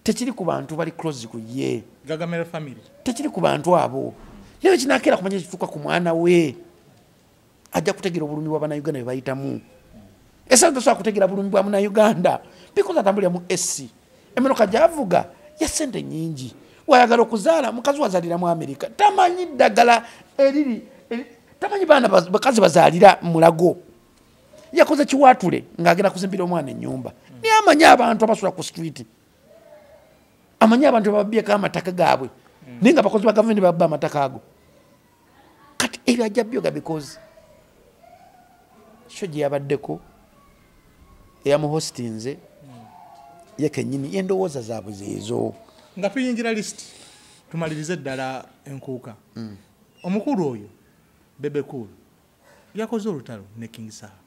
Tekiri ku bantu bali close ku ye.
Gagamera family.
Tekiri ku bantu abo. Naye kinakeera kumanya ekituuka ku mwana we. Ajja kutegeera obulumi bwa bannayuganda bwe bayitamu. Essaawa tosobola kutegeera bulumi bwa munnayuganda because atambulira mu AC. Emmotoka gy'avuga ya ssente nnyingi. Wayagala okuzaala mukazi wazaalira mu Amerika. Tamanyi ddagala eriri tamanyi baana bakazi bazaalira Mulago. Yakoze kiwaatule ng'agenda kuzimbira omwana ennyumba. Naye amanyi abantu abasula ku street. Amanyi abantu ababbyeko amataka gaabwe. Naye nga abakozi ba gavumenti babba amataka ago. Kati ebyo ajja byoga because show gye yabaddeko eyamuhostinze ye kennyini endowooza zaabwe zeezo.
Nga tuyingira list tumalirize ddala enkuuka. Omukulu oyo Bebe Cool yakoze olutalo ne King Saha.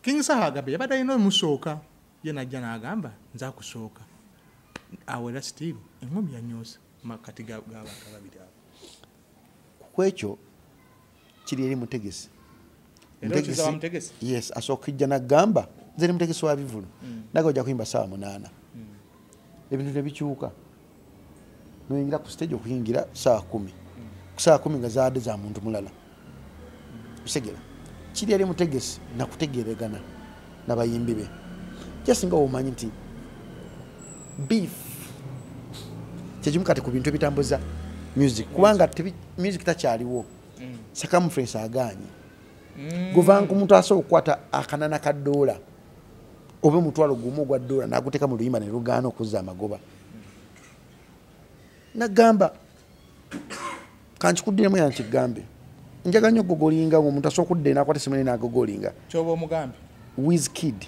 King Saha agambye yabadde alina omusooka ye najja n'agamba nze akusooka. Awo era still engumi yanyoosa makati g'abantu ababiri abo.
Ku ekyo kiri eri mutegesi.
Mutegesi?
Yes, asooka ijja n'agamba nze ndi mutegesi wa bivvulu. Naga ojja kuyimba ssaawa 8. Ebintu ne bikyuka. N'oyingira ku stage okuyingira ssaawa 10. Ku ssaawa 10 nga zaadde za muntu mulala. Otegera. Kiri eri mutegesi nakutegeeragana n'abayimbi be. Just nga omanyi nti beef kyekimu kati ku bintu ebitambuza music kubanga music takyaliwo. Circumference agaanye. Guva ku muntu asobola okukwata akanana ka ddoola oba omutwalo gumu ogwa ddoola n'aguteeka mu luyimba ne lugaana okuzza amagoba. Nagamba kankikuddiremu era nkigambe. Njagala nnyo okugogolinga ng'omuntu asobola okudda n'akwata essimu ye n'agogolinga.
Ky'oba omugambe?
Wizkid.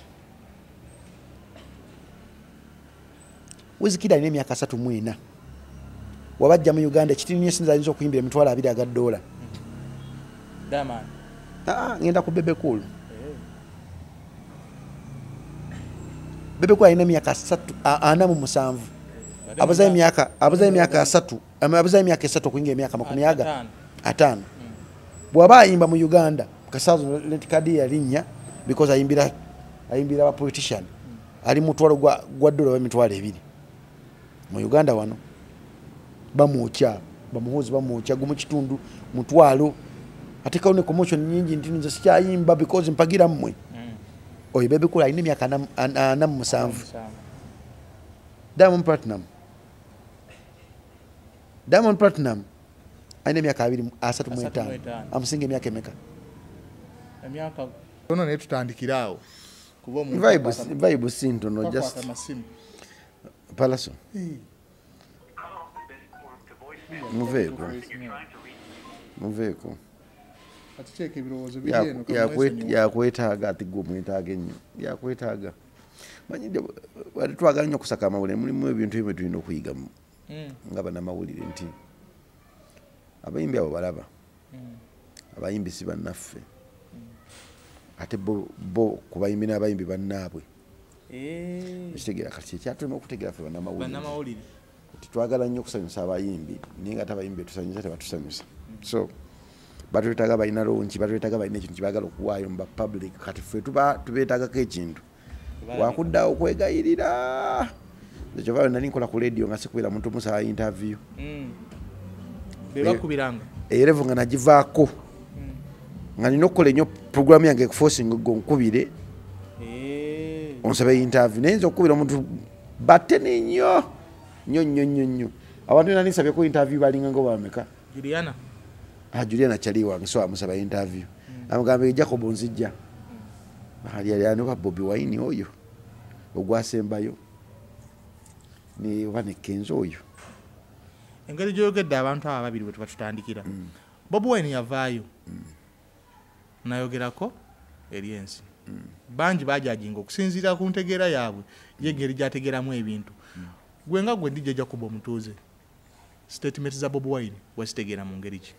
Wizkid alina emyaka 34. Wabajja mu Uganda ekitini esinza ayinza okuyimbira emitwalo 20 aga ddoola.
Diamond.
Ngenda ku Bebe Cool. Bebe Cool alina emyaka 47. Abazayo emyaka 3, abazayo emyaka 3 okuyingira emyaka 50. Bw'aba ayimba mu Uganda, kasaazo rent card yalinnya because ayimbira aba politician. Ali mutwalo gwa ddoola oba emitwalo 2. Mu Uganda wano bamwokya, bamuhozi bamwokya gumu kitundu mutwalo. Ateekawo ne commotion nnyingi nti nze sikyayimba because mpagira mmwe. Oyo Bebe Cool alina emyaka 47. Diamond Platnumz. Diamond Platnumz alina emyaka 35. Amusinga emyaka emeka?
Emyaka ono naye tutandikira awo. Kuba omuntu
Vibe si ntono just Palaso. Muveeko. Muveeko. Yakwetaaga ati gwe omwetaaga ennyo. Yakwetaaga. Manyidde bali twagala nnyo okusaka amawulire mulimu ebintu ebimu tulina okuyigamu nga bannamawulire nti abayimbi abo balaba. Abayimbi si bannaffe. Ate bo ku bayimbi n'abayimbi bannaabwe. Ekitegeera kati ekyatulema okutegeera ffe bannamawulire. Twagala nnyo okusanyusa abayimbi naye nga ate abayimbi betusanyusa tebatusanyusa. So batwetaaga balina launch, batwetaaga balina ekintu kye baagala okuwaayo mu ba public. Kati ffe tubeetaagako ekintu. Wakuddawo okwegayirira. Nze kyova nali nkola ku radio nga sikubeera muntu musaba interview.
Bebakubiranga.
Eyo level nga nagivaako. Nga nina okukola ennyo programu yange ekuforcing gonkubire. Onsabe interview. Naye nza okukubira omuntu batene nnyo. Nnyo nnyo nnyo nnyo. Abantu nani nsabye ku interview balinga ngo bameka.
Juliana.
Juliana chali wange so amusaba interview. Amugamba Jacob nzijja. Ali ali ano Bobi Wine oyo. Ogwasembayo. Ni oba ne Kenzo oyo.
Engeri gy'oyogedde abantu abo ababiri bwe tuba tutandikira. Bobi Wine yavaayo. Nayogerako eri ensi. Bangi bajajinga okusinziira ku ntegeera yaabwe ye engeri gy'ategeeramu ebintu. Gwe nga gwe DJ Jacob omutuuze, statement za Bobi Wine wazitegeera mu ngeri ki?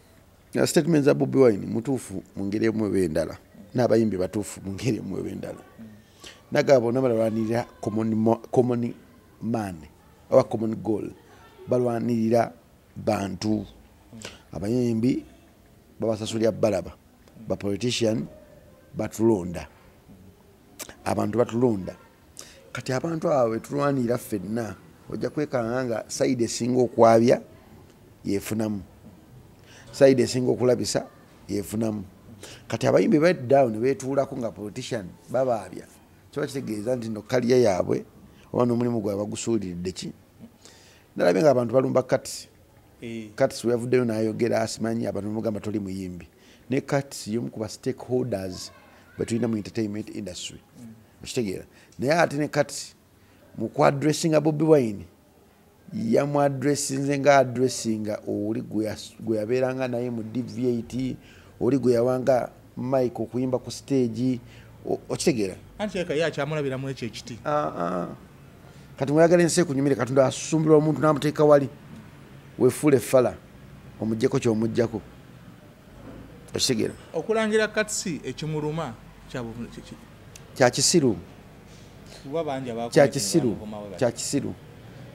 Statement za Bobi Wine mutuufu mu ngeri emu oba endala, n'abayimbi batuufu mu ngeri emu oba endala. Nagaba bonna balwanirira common man oba common goal, balwanirira bantu. Abayimbi babasasulira balaba, ba politician batulonda, abantu batulonda. Kati abantu abo betulwanirira ffenna ojja kwekanga nga side esinga okwabya yeefunamu, side esinga okulabisa yeefunamu. Kati abayimbi beddawo ne beetuulako nga politician babaabya, kiba kitegeeza nti no kaliya yaabwe oba n'omulimu gwabwe bagusuuliridde ki. Nalabye nga abantu balumba Kats. Kats we yavuddeyo n'ayogera asimanyi abantu bamugamba toli muyimbi. Ne Kats y'omu ku ba stakeholders be tulina mu entertainment industry. Okitegeera? Naye ate ne Kats mu kuaddressinga Bobi Wine yamuaddressinze nga addressinga oli gwe yabeeranga naye mu DV8, oli gwe yawanga mic okuyimba ku stage. Okitegeera?
Anti eka ye akyamulabiramu ekyo ekiti.
Kati mweyagala ensi ekunyumire, Katonda asusumbula omuntu n'amuteeka wali weefuule effala omuggyeko ky'omuggyako. Okitegeera?
Okulangira Kats ekimuluma
kya kisiru. Kya kisiru, kya kisiru.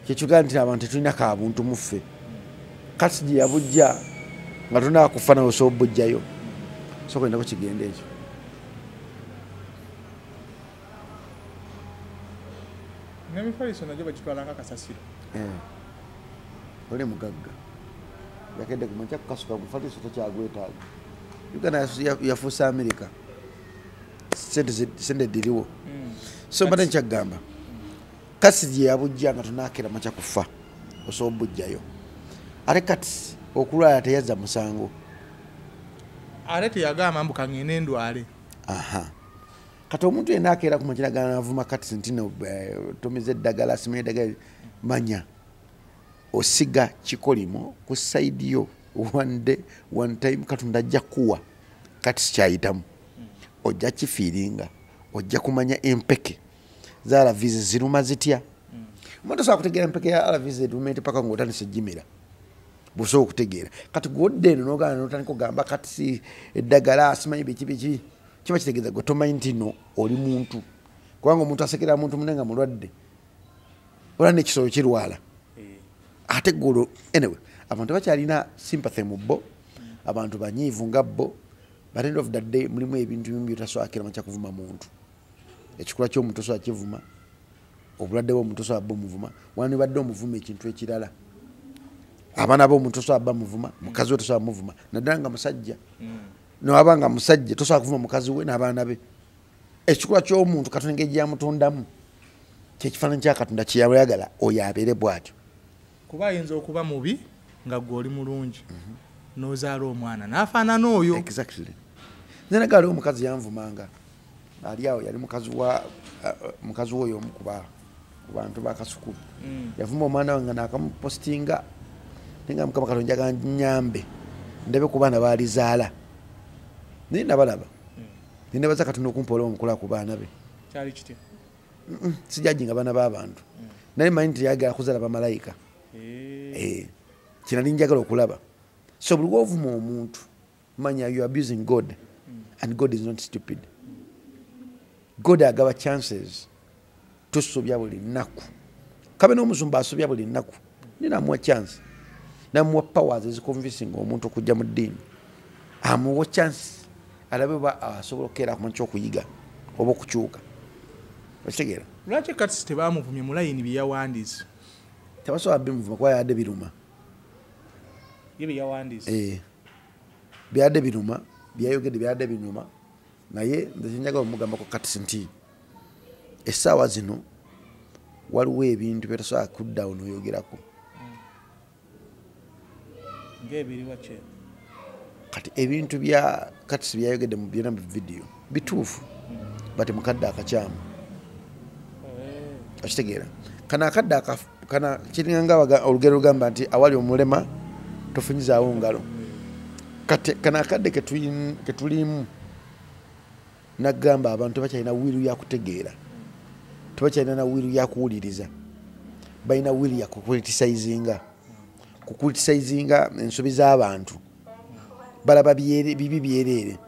Kyekigamba nti abantu tetulina kabuntu mu ffe. Kats gye yabujja nga tonaakufa nawe osobola obujjayo. Sooka olindako kigende ekyo.
N'emifaliso nagyo bagitwala nga kasasiro.
Oli mugagga. Yakedde ku makya kukasuka mufaliso tokyagwetaaga. Uganda yafuuse America. Sente diriwo. So mbadde nkyagamba. Kats gye yabujja nga tonaakera makya kufa osobola obujjayo. Ate Kats okulwala teyazza musango.
Ate teyagamba mbu kangende ndwale.
Aha. Kati omuntu yenna akeera ku makya n'avuma Kats nti no tomize eddagala, simanyi eddagala, manya osiga kikolimo ku side yo one day one time Katonda ajja kuwa Kats kyayitamu. Ojja kifiiringa, ojja kumanya empeke za ARVs ziruma zitya. Omuntu osobola kutegeera empeke ya ARVs eruma ete paka ng'otandise ejjimira. Bw'osobola okutegeera. Kati gw'odda eno n'ogaana n'otandika okugamba Kats eddagala simanyi biki biki, kiba kitegeeza gwe tomanyi nti no oli muntu. Kubanga omuntu asekera muntu munne nga mulwadde, olaba n'ekisolo kirwala. Ate gwe anyway, abantu bakyalina sympathy mu bo, abantu banyiivu nga bo, but end of the day mulimu ebintu bimu by'otasobola makya kuvuma muntu. Ekikula ky'omuntu osobola kivuma, obulwadde bw'omuntu osobola bumuvuma, wandibadde omuvuma ekintu ekirala. Abaana b'omuntu osobola bamuvuma, mukazi we tosobola muvuma, naddala nga musajja. N'aba nga musajja tosobola kuvuma mukazi we n'abaana be. Ekikula ky'omuntu Katonda engeri gyamutondamu kyekifaananyi kya Katonda kye yayagala oyo abeere bw'atyo.
Kuba ayinza okuba mubi nga ggwe oli mulungi, n'ozaala omwana n'afaanana oyo.
Exactly. Nze nagala omukazi yanvumanga ali awo, yali mukazi w'oyo omu ku bantu ba Kasuku. Yavuma omwana wange n'akamupostinga, naye nga Mukama Katonda njagala nnyambe ndabe ku baana baalizaala. Naye nabalaba. Ne nebaza Katonda okumpa olwo omukula ku baana be.
Kyali kitya?
Sijajinga baana b'abantu. Naye mmanyi nti yayagala kuzaala bamalayika. Kino nali njagala okulaba. So buli lw'ovuma omuntu, manya you are abusing God. And God is not stupid. God agaba chances. Tusobya buli nnaku. Kabe n'omusumba asobya buli nnaku. Naye n'amuwa chance. N'amuwa powers eziconvincinga omuntu okujja mu ddiini. Amuwa chance alabe oba asobola okukeera ku makya okuyiga oba okukyuka. Okitegeera?
Lwaki Kats tebamuvumye mu layini bye yawandiise?
Tebasobola bimuvuma kuba yabadde biruma.
Ye bye yawandiise.
Byadde biruma, byayogedde byadde biruma, naye nze kyenjagala omugambako Kats nti essaawa zino waliwo ebintu byetosobola kuddawo n'oyogerako.
Ng'ebiriwa kye?
Kati ebintu bya Kats byayogedde mu byonna mu vidiyo bituufu, but mukadde akakyamu. Okitegeera? Kano akadde kana kiringa nga olugero lugamba nti awali omulema tofunyizaawo ngalo. Kati kano akadde ketulimu nagamba abantu tebakyalina will ya kutegeera, tebakyalina na will ya kuwuliriza, balina will ya kucriticizinga, kucriticizinga ensobi z'abantu, balaba bibi byereere.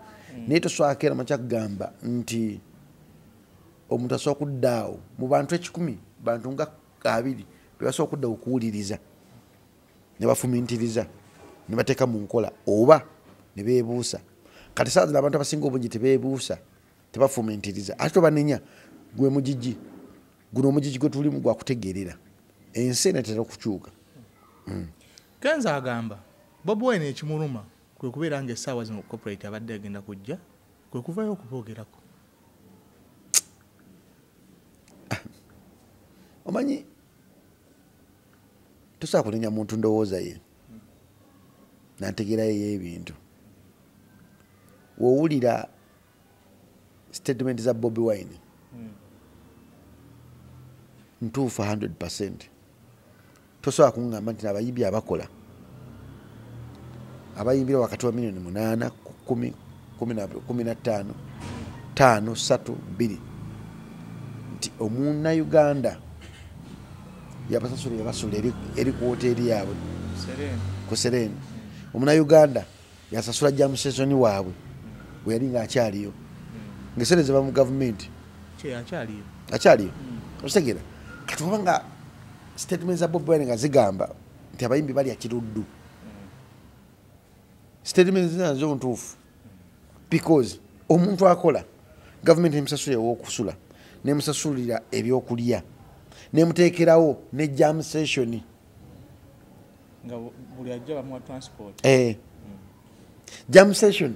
Naye tosobola keera makya kugamba nti omuntu asobola okuddaawo mu bantu 100, bantu nga 2 be basobola okuddawo okuwuliriza ne bafumintiriza ne bateeka mu nkola oba ne beebuusa. Kati saawa zino abantu abasinga obungi tebeebuusa, tebafumintiriza, ate tobanenya. Gwe mugigi guno, omugigi gwe tulimu gwa kutegeerera, ensi eneetera okukyuka.
Kenzo agamba Bobi Wine ekimuluma kwe kubeera ng'essaawa zino copyright abadde agenda kujja kwe kuvayo okuboogerako.
Omanyi tosobola kunenya muntu ndowooza ye nantegeera ye y'ebintu. W'owulira statement za Bobi Wine ntuufu 100%. Tosobola kuŋŋamba nti abayimbi abakola abayimbira wakati wa 8 million, 10, 15, 5, 3, 2 nti omunnayuganda yabasasula yabasula eri ku woteeri yaabwe ku Serena. Omunnayuganda yasasula jam session waabwe bwe yali ng'akyaliyo, ng'essente ziva mu gavumenti. Akyaliyo. Okitegeera? Kati oba nga statement za Bobi Wine nga zigamba nti abayimbi balya kiruddu, statement nazo ntuufu, because omuntu akola gavumenti emusasulira ew'okusula, nemusasulira ebyokulya, nemuteekerawo ne jam session
nga buli ajja bamuwa transport.
Jam session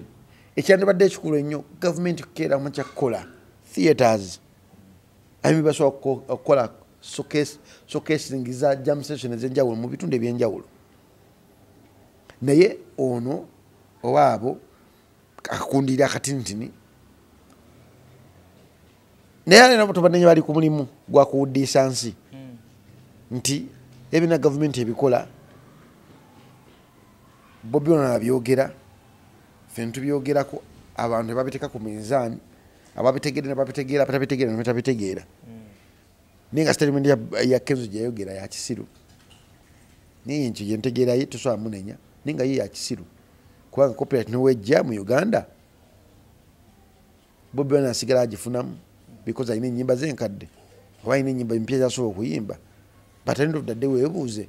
ekyandibadde ekikulu ennyo gavumenti kukeeramu kyakukola theatres, abayimbi basobola okukola showcasing za jam session ez'enjawulo mu bitundu ebyenjawulo. Naye ono owaabo akakundira akatinitini, naye alina tobanenya bali ku mulimu gwa kuwuddiisa nsi nti ebina gavumenti ebikola. Bobi ono abyogera, ffe ntubyogerako, abantu ne babiteeka ku minzaani, ababitegeera ne babitegeera, abatabitegeera ne batabitegeera. Naye nga statement ya Kenzo gye yayogera ya kisiru, naye nkyo gye ntegeera ye tosobola munenya, naye nga ye ya kisiru, kubanga copyright newejja mu Uganda Bobi Wine asigala agifunamu because alina ennyimba ze enkadde oba alina ennyimba empya z'asobola okuyimba. But end of the day weebuuze,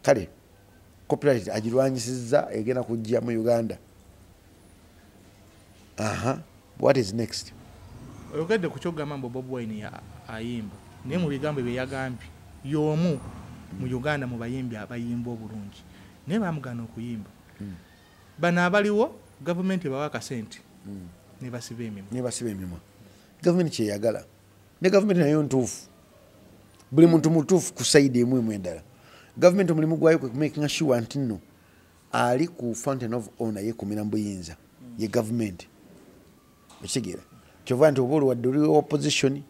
kale copyright agirwanyisizza egenda kujja mu Uganda, aha, what is next?
Oyogedde ku kyogamba mbu Bobi Wine ayimba, naye mu bigambo bye yagambye y'omu mu Uganda mu bayimbi abayimba obulungi, naye bamugaana okuyimba. Bano abaliwo gavumenti ebawa akasente ne basiba emimwa.
Ne basiba emimwa. Gavumenti kyeyagala, ne gavumenti nayo ntuufu, buli muntu mutuufu ku side emu emu endala. Gavumenti omulimu gwayo kwe kumakinga sure nti nno ali ku fountain of honor yeekumira mu buyinza ye gavumenti. Okitegeera? Kyova nti oba olwadde oli opposition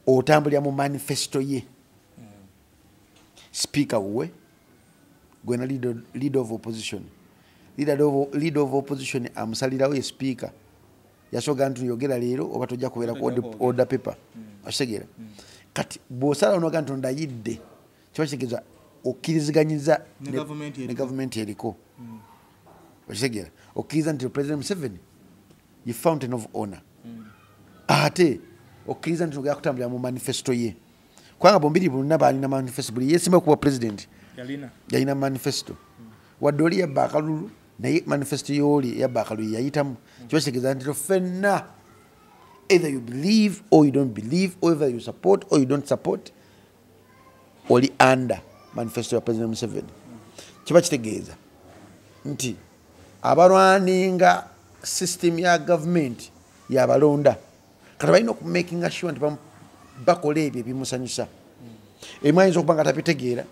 otambulira mu manifesto ye. Speaker wuwe gwena leader of opposition, leader of opposition amusalirawo ye speaker, yasooka nti yogera leero oba tojja kubeera ku order paper. Okitegeera? Kati bw'osalawo n'ogamba nti ndayidde, kiba kitegeeza okkiriziganyiza
ne
gavumenti eriko. Okitegeera? Okkiriza nti President Museveni ye fountain of honor, ate okkiriza nti ogenda kutambulira mu manifesto ye, kubanga bombiri bonna balina manifesto. Buli yeesimba kuba president yalina manifesto, wadde oli yabba akalulu, naye manifesto y'oli yabba akalulu yayitamu. Kiba kitegeeza nti ffenna, either you believe or you don't believe, or either you support or you don't support, oli under manifesto ya President Museveni. Kiba kitegeeza nti abalwaninga system ya government yabalonda kati balina okumakinga sure nti bakola ebyo ebimusanyusa. Emu ayinza okuba nga tabitegeera,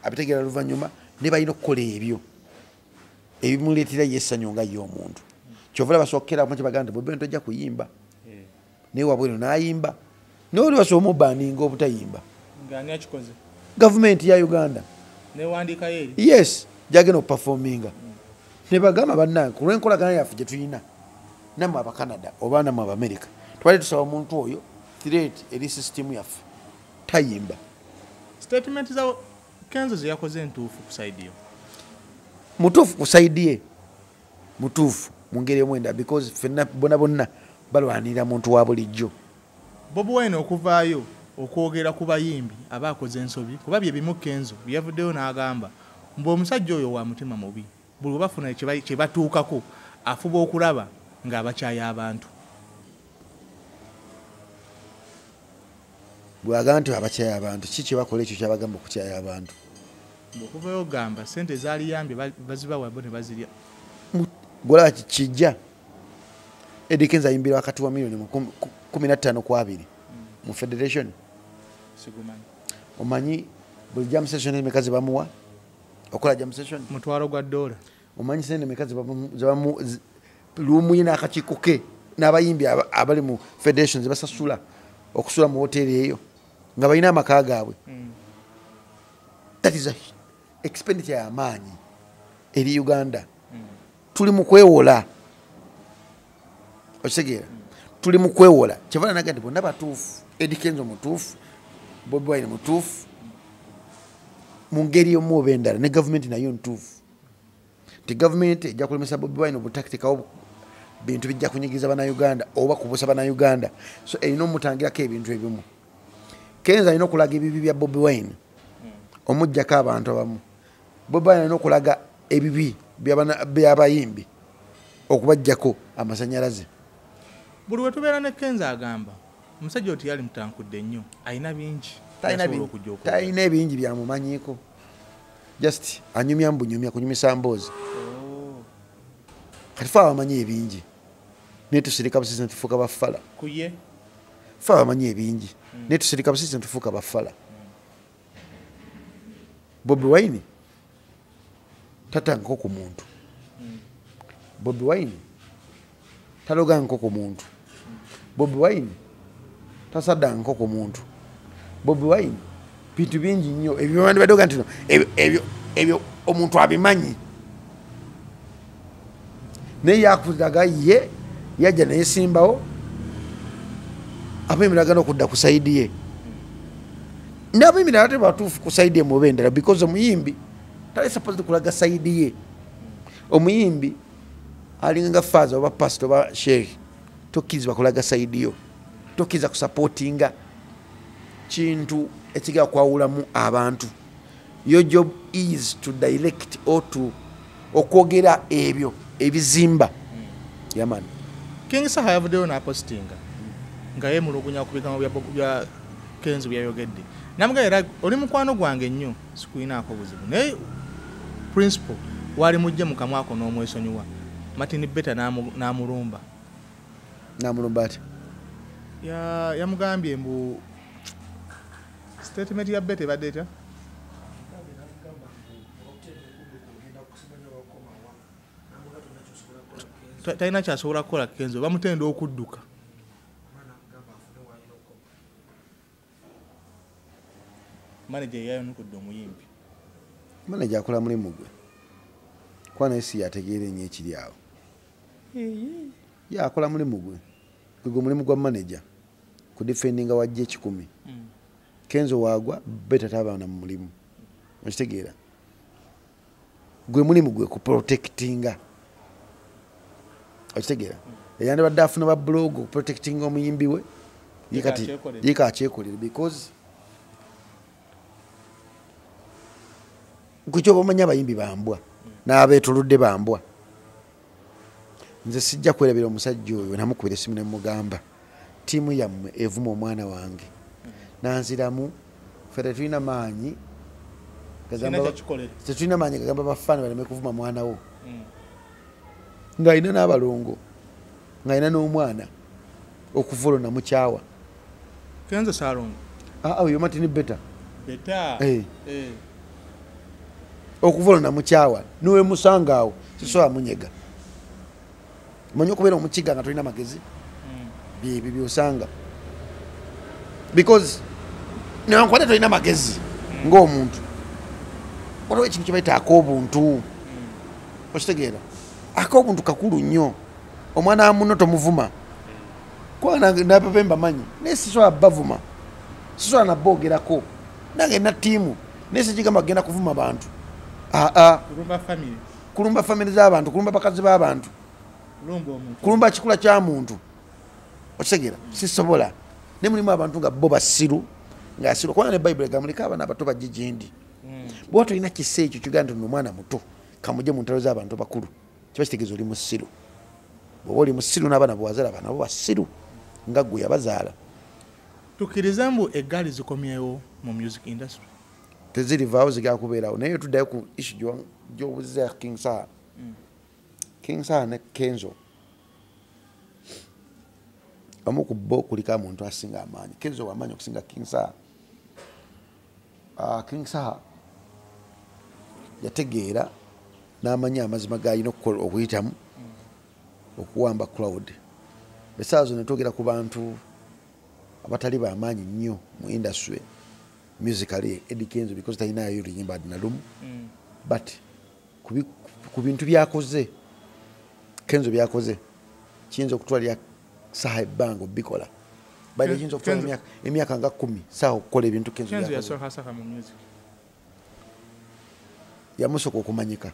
abitegeera luvannyuma, ne balina okukola ebyo ebimuleetera ye essanyu nga ye omuntu. Kyova olaba basookera ku kye bagamba nti Bobi Wine tojja kuyimba, naye wabweru n'ayimba, naye oli basobola omubaninga obutayimba.
Ng'ani akikoze?
Gavumenti ya Uganda.
Newandiikayo eri?
Yes, gyagenda okuperforminga ne bagamba bannange ku lw'enkolagana yaffe gye tulina nammwe Abacanada oba nammwe Abamerika, twali tusaba omuntu oyo threat eri system yaffe tayimba.
Statement za Kenzo ze yakoze entuufu ku side yo?
Mutuufu ku side ye, mutuufu mu ngeri emwenda, because ffenna bonna bonna balwanirira muntu wa bulijjo.
Bobi Wine okuvaayo okwogera ku bayimbi aba akoze ensobi, kuba bye bimu Kenzo bye yavuddeyo n'agamba mbu omusajja oyo wa mutima mubi, buli lwe bafuna kye batuukako afuba okulaba ng'abakyaya abantu.
Bw'agamba nti abakyaya abantu, ki kye bakola ekyo kyabagamba okukyaya abantu?
Okuvayo ogamba sente zaaliyambye bazibawa bo ne bazirya.
Gwolaba kijja Eddy Kenzo ayimbira wakati wa miliyoni 15 ku 20 mu federation.
Sigumanyi.
Omanyi buli jam session emeka ze bamuwa okola jam session?
$1,000.
Omanyi sente emeka ze lumu ye n'akakiiko ke n'abayimbi abali mu federation ze basasula okusula mu woteeri eyo nga balina amaka gaabwe? That is a expenditure y'amaanyi eri Uganda. Tuli mu kwewola, okitegeera? Tuli mu kwewola. Kyeva naga nti bonna batuufu. Eddy Kenzo mutuufu, Bobi Wine mutuufu mu ngeri omu oba endala, ne gavumenti nayo ntuufu, nti gavumenti ejja kulemesa Bobi Wine obutakitikawo bintu bijja kunyigiriza Bannayuganda oba kubuusa Bannayuganda, so erina omutangirako ebintu ebimu. Kenzo alina okulaga ebibi bya Bobi Wine omuggyako abantu abamu. Bobi Wine alina okulaga ebibi by'abayimbi okubaggyako amasanyalaze.
Buli we tubeera ne Kenzo agamba omusajja oti yali mutankudde nnyo, alina bingi
Talina
byasobola okujja okwogera.
Talina ebingi byamumanyiiko, just anyumya mbunyumya kunyumisa mboozi. Kati fe abamanyi ebingi naye tusirika busisi netufuuka bafala.
Ku ye?
Fe abamanyi ebingi naye tusirika busisi netufuuka bafala. Bobi Wine tatangako ku muntu. Bobi Wine talogangako ku muntu. Bobi Wine tasaddangako ku muntu. Bobi Wine bintu bingi nnyo ebyo bandibadde nti no ebyo omuntu abimanyi, naye yakulaga ye yajja neyesimbawo abemiragana okudda ku side ye, n'abemirala ate batuufu ku side ye muba endala, because omuyimbi tali supposed kulaga side ye. Omuyimbi alinga nga faaza oba pastor oba sheikh, tokkirizibwa kulaga side yo, tokkiriza kusupportinga kintu ekigenda kwawulamu abantu. Your job is to direct or to okwogera ebyo ebizimba yamani.
King Saha yavuddeyo n'apostinga nga yeemulugunya ku bigambo bya Kenzo byayogedde, namugamba era oli mukwano gwange nnyo, sikulinaako buzibu, naye principal wali mujje mu kamwako n'omwesonyiwa. Martin Beta n'amulumba.
Namulumba ati?
Yamugambye mbu statement ya Beta ebadde etya? Talina kyasobola kukola Kenzo, bamutenda okudduka. Manager yayonukudde omuyimbi.
Manager akola mulimu gwe, kuba naye si yategeera ennyo ekiri awo. Ye akola mulimu gwe, gwe mulimu gwa manager kudefendinga wajja 100. Kenzo waagwa, Beta tabaana mu mulimu, okitegeera? Gwe mulimu gwe kuprotectinga, okitegeera? Eyandibadde afuna ba blog okuprotectinga omuyimbi we, ye kati
Ye
ye kakyekolere, because gwe kyoba omanyi abayimbi bambwa n'abeetolodde bambwa. Nze sijja kwerabira omusajja oyo, namukubira essimu ne mugamba ttiimu yammwe evuma omwana wange, nanziramu ffe tetulina maanyi Tetulina maanyi gagamba bafaani baleme kuvuma mwana wo. Ng'alina n'abalongo, ng'alina n'omwana okuva olwo namukyawa.
Kenzo Salongo.
Oyo Martin Beta.
Beta.
Okuva olwo namukyawa niwe musanga awo sisobola munyega. Omanyi okubeera omukiga nga tolina magezi byebyo byosanga because newankubadde tolina magezi ng'omuntu waliwo ekintu kye bayita ak'obuntu. Okitegeera ak'obuntu kakulu nnyo. Omwana wa munno tomuvuma kubanga nababe mbamanyi naye sisobola bavuma, sisobola naboogerako nange nina ttiimu naye sikigamba kugenda kuvuma bantu. Kulumba family z'abantu, kulumba bakazi b'abantu, kulumba kikula kya muntu. Okitegeera sisobola. Naye mulimu abantu nga bo basiru ng'asiru kubanga ne Bayibuli egamba muleke abaana abato bajje gye ndi. Bw'oba tolina kisa ekyo kigamba nti ono omwana muto kamujje mu ntalo z'abantu bakulu, kiba kitegeeza oli musiru. Bw'oba oli musiru n'abaana bwe wazaala abaana bo basiru nga ggwe yabazaala.
Tukkirize mbu eggaali zikomyewo mu music industry?
Tezirivaawo, zigenda kubeerawo. Naye tuddayo ku issue gy'obuuzizza ya King Saha. King Saha ne Kenzo omu ku bo kuliko omuntu asinga amaanyi. Kenzo wamaanyi okusinga King Saha. King Saha yategeera n'amanya amazima g'alina okukola okuyitamu okuwamba crowd. Essaawa zino twogera ku bantu abatali bamaanyi nnyo mu industry musically, Eddy Kenzo because talinayo luyimba na lumu, but ku bintu byakoze Kenzo byakoze kiyinza okutwalira Saha ebbanga obikola. Baire kiyinza okutwala emyaka nga 10 Saha okukola ebintu Kenzo
byakoze.
Yamusooka okumanyika.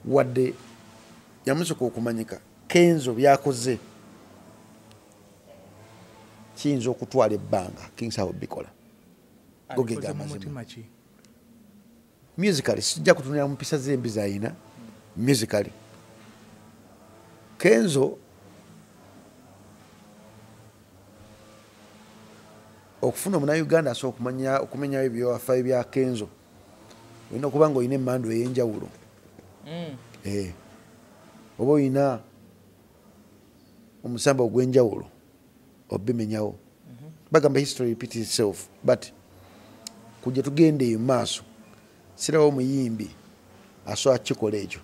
Wadde yamusooka okumanyika, Kenzo byakoze kiyinza okutwala ebbanga King Saha obikola. Gogega amazima. Musically sijja kutunula mu mpisa ze embi z'alina musically. Kenzo okufuna omunnayuganda asobola okumenyawo ebyafaayo bya Kenzo olina okuba nga olina emmandu ey'enjawulo. Oba olina omusamba ogw'enjawulo obimenyawo. Bagamba history repeats itself, but kujja tugenda eyo maaso sirawo omuyimbi asobola kukikola ekyo.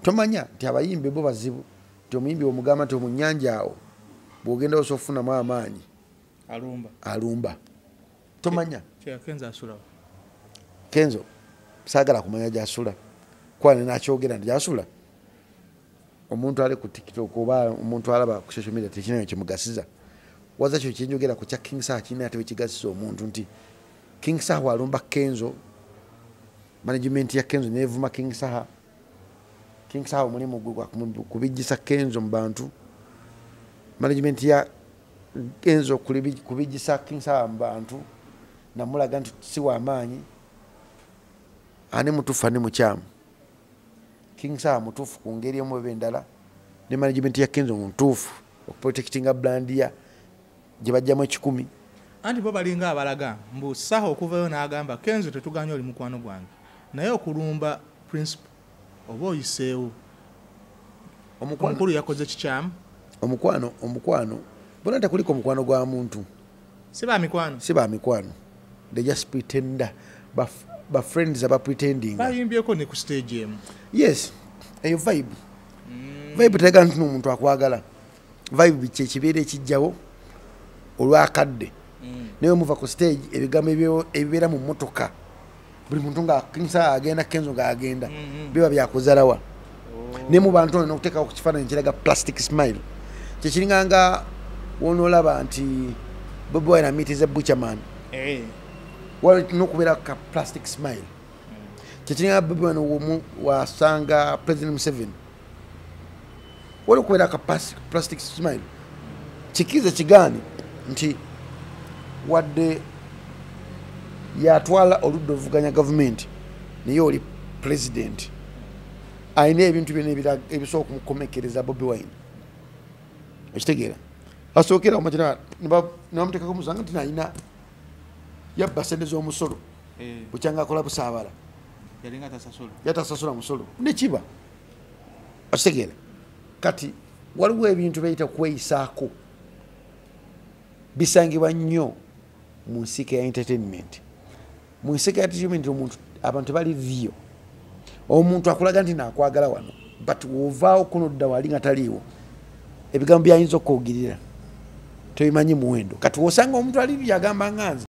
Tomanya nti abayimbi bo bazibu, nti omuyimbi omugamba nti omunyanja awo bw'ogenda osobola okufunamu amaanyi alumba. Tomanya. Kenzo saagala kumanya gy'asula kuba nakyogera nti gy'asula. Omuntu ali ku TikTok oba omuntu alaba ku social media tekirina kyemugasiza. Waza kyo kyenjogera ku kya King Saha kirina ate wekigasiza omuntu nti King Saha walumba Kenzo, management ya Kenzo nevuma King Saha. King Saha omulimu gwe gwa kubijjisa Kenzo mu bantu, management ya Kenzo kubijjisa King Saha mu bantu namulaga nti si w'amaanyi, ani mutuufu ani mukyamu. King Saha mutuufu ku ngeri emu oba endala, ne management ya Kenzo mutuufu okuprotectinga brand ya gye bajjamu 1,000.
Anti bo balinga abalaga mbu Saha okuvayo n'agamba Kenzo tetuganye oli mukwano gwange, naye okulumba principal oba oyiseewo. Omukulu yakoze kikyamu.
Omukwano bona tekuliko omukwano gwa muntu.
Si ba mikwano.
Si ba mikwano. They just pretend ba friends aba pretending.
Bayimbyeko ne ku stage emu.
Yes, eyo vibe. Vibe tega nti omuntu akwagala. Vibe kye kibeera ekijjawo olwakadde. Naye muva ku stage ebigambo ebibeera mu mmotoka buli muntu nga King Saha agenda Kenzo ng'agenda biba byakuzalawa. Ne mu bantu olina okuteekawo ku kifaananyi kiraga plastic smile. Kyekiringa nga wonoolaba nti Bobi Wine amitiza Butcherman. Walina okubeera ka plastic smile. Kyekiringa Bobi Wine wasanga President Museveni. Waliwo okubeera ka plastic smile. Kikize kigaani nti wadde yatwala oludda oluvuganya gavumenti naye oli president alina ebintu byonna ebisobola okumukomekereza Bobi Wine. Okitegeera asookera omakina ne bamuteekako omusanga nti nalina Yabba sente z'omusolo. Bukyanga akola busaabala.
Yalinga tasasula.
Yatasasula musolo nekiba okitegeera. Kati waliwo ebintu byeyita kweyisaako, bisangibwa nnyo mu nsiike ya entertainment. Mu nsiike ya entertainment omuntu, abantu bali real. Omuntu akulaga nti nakwagala wano, but wovaawo kunodda wali nga taliiwo, ebigambo byayinza okwogirira tobimanyi muwendo. Kati wosanga omuntu ali byagamba nga nze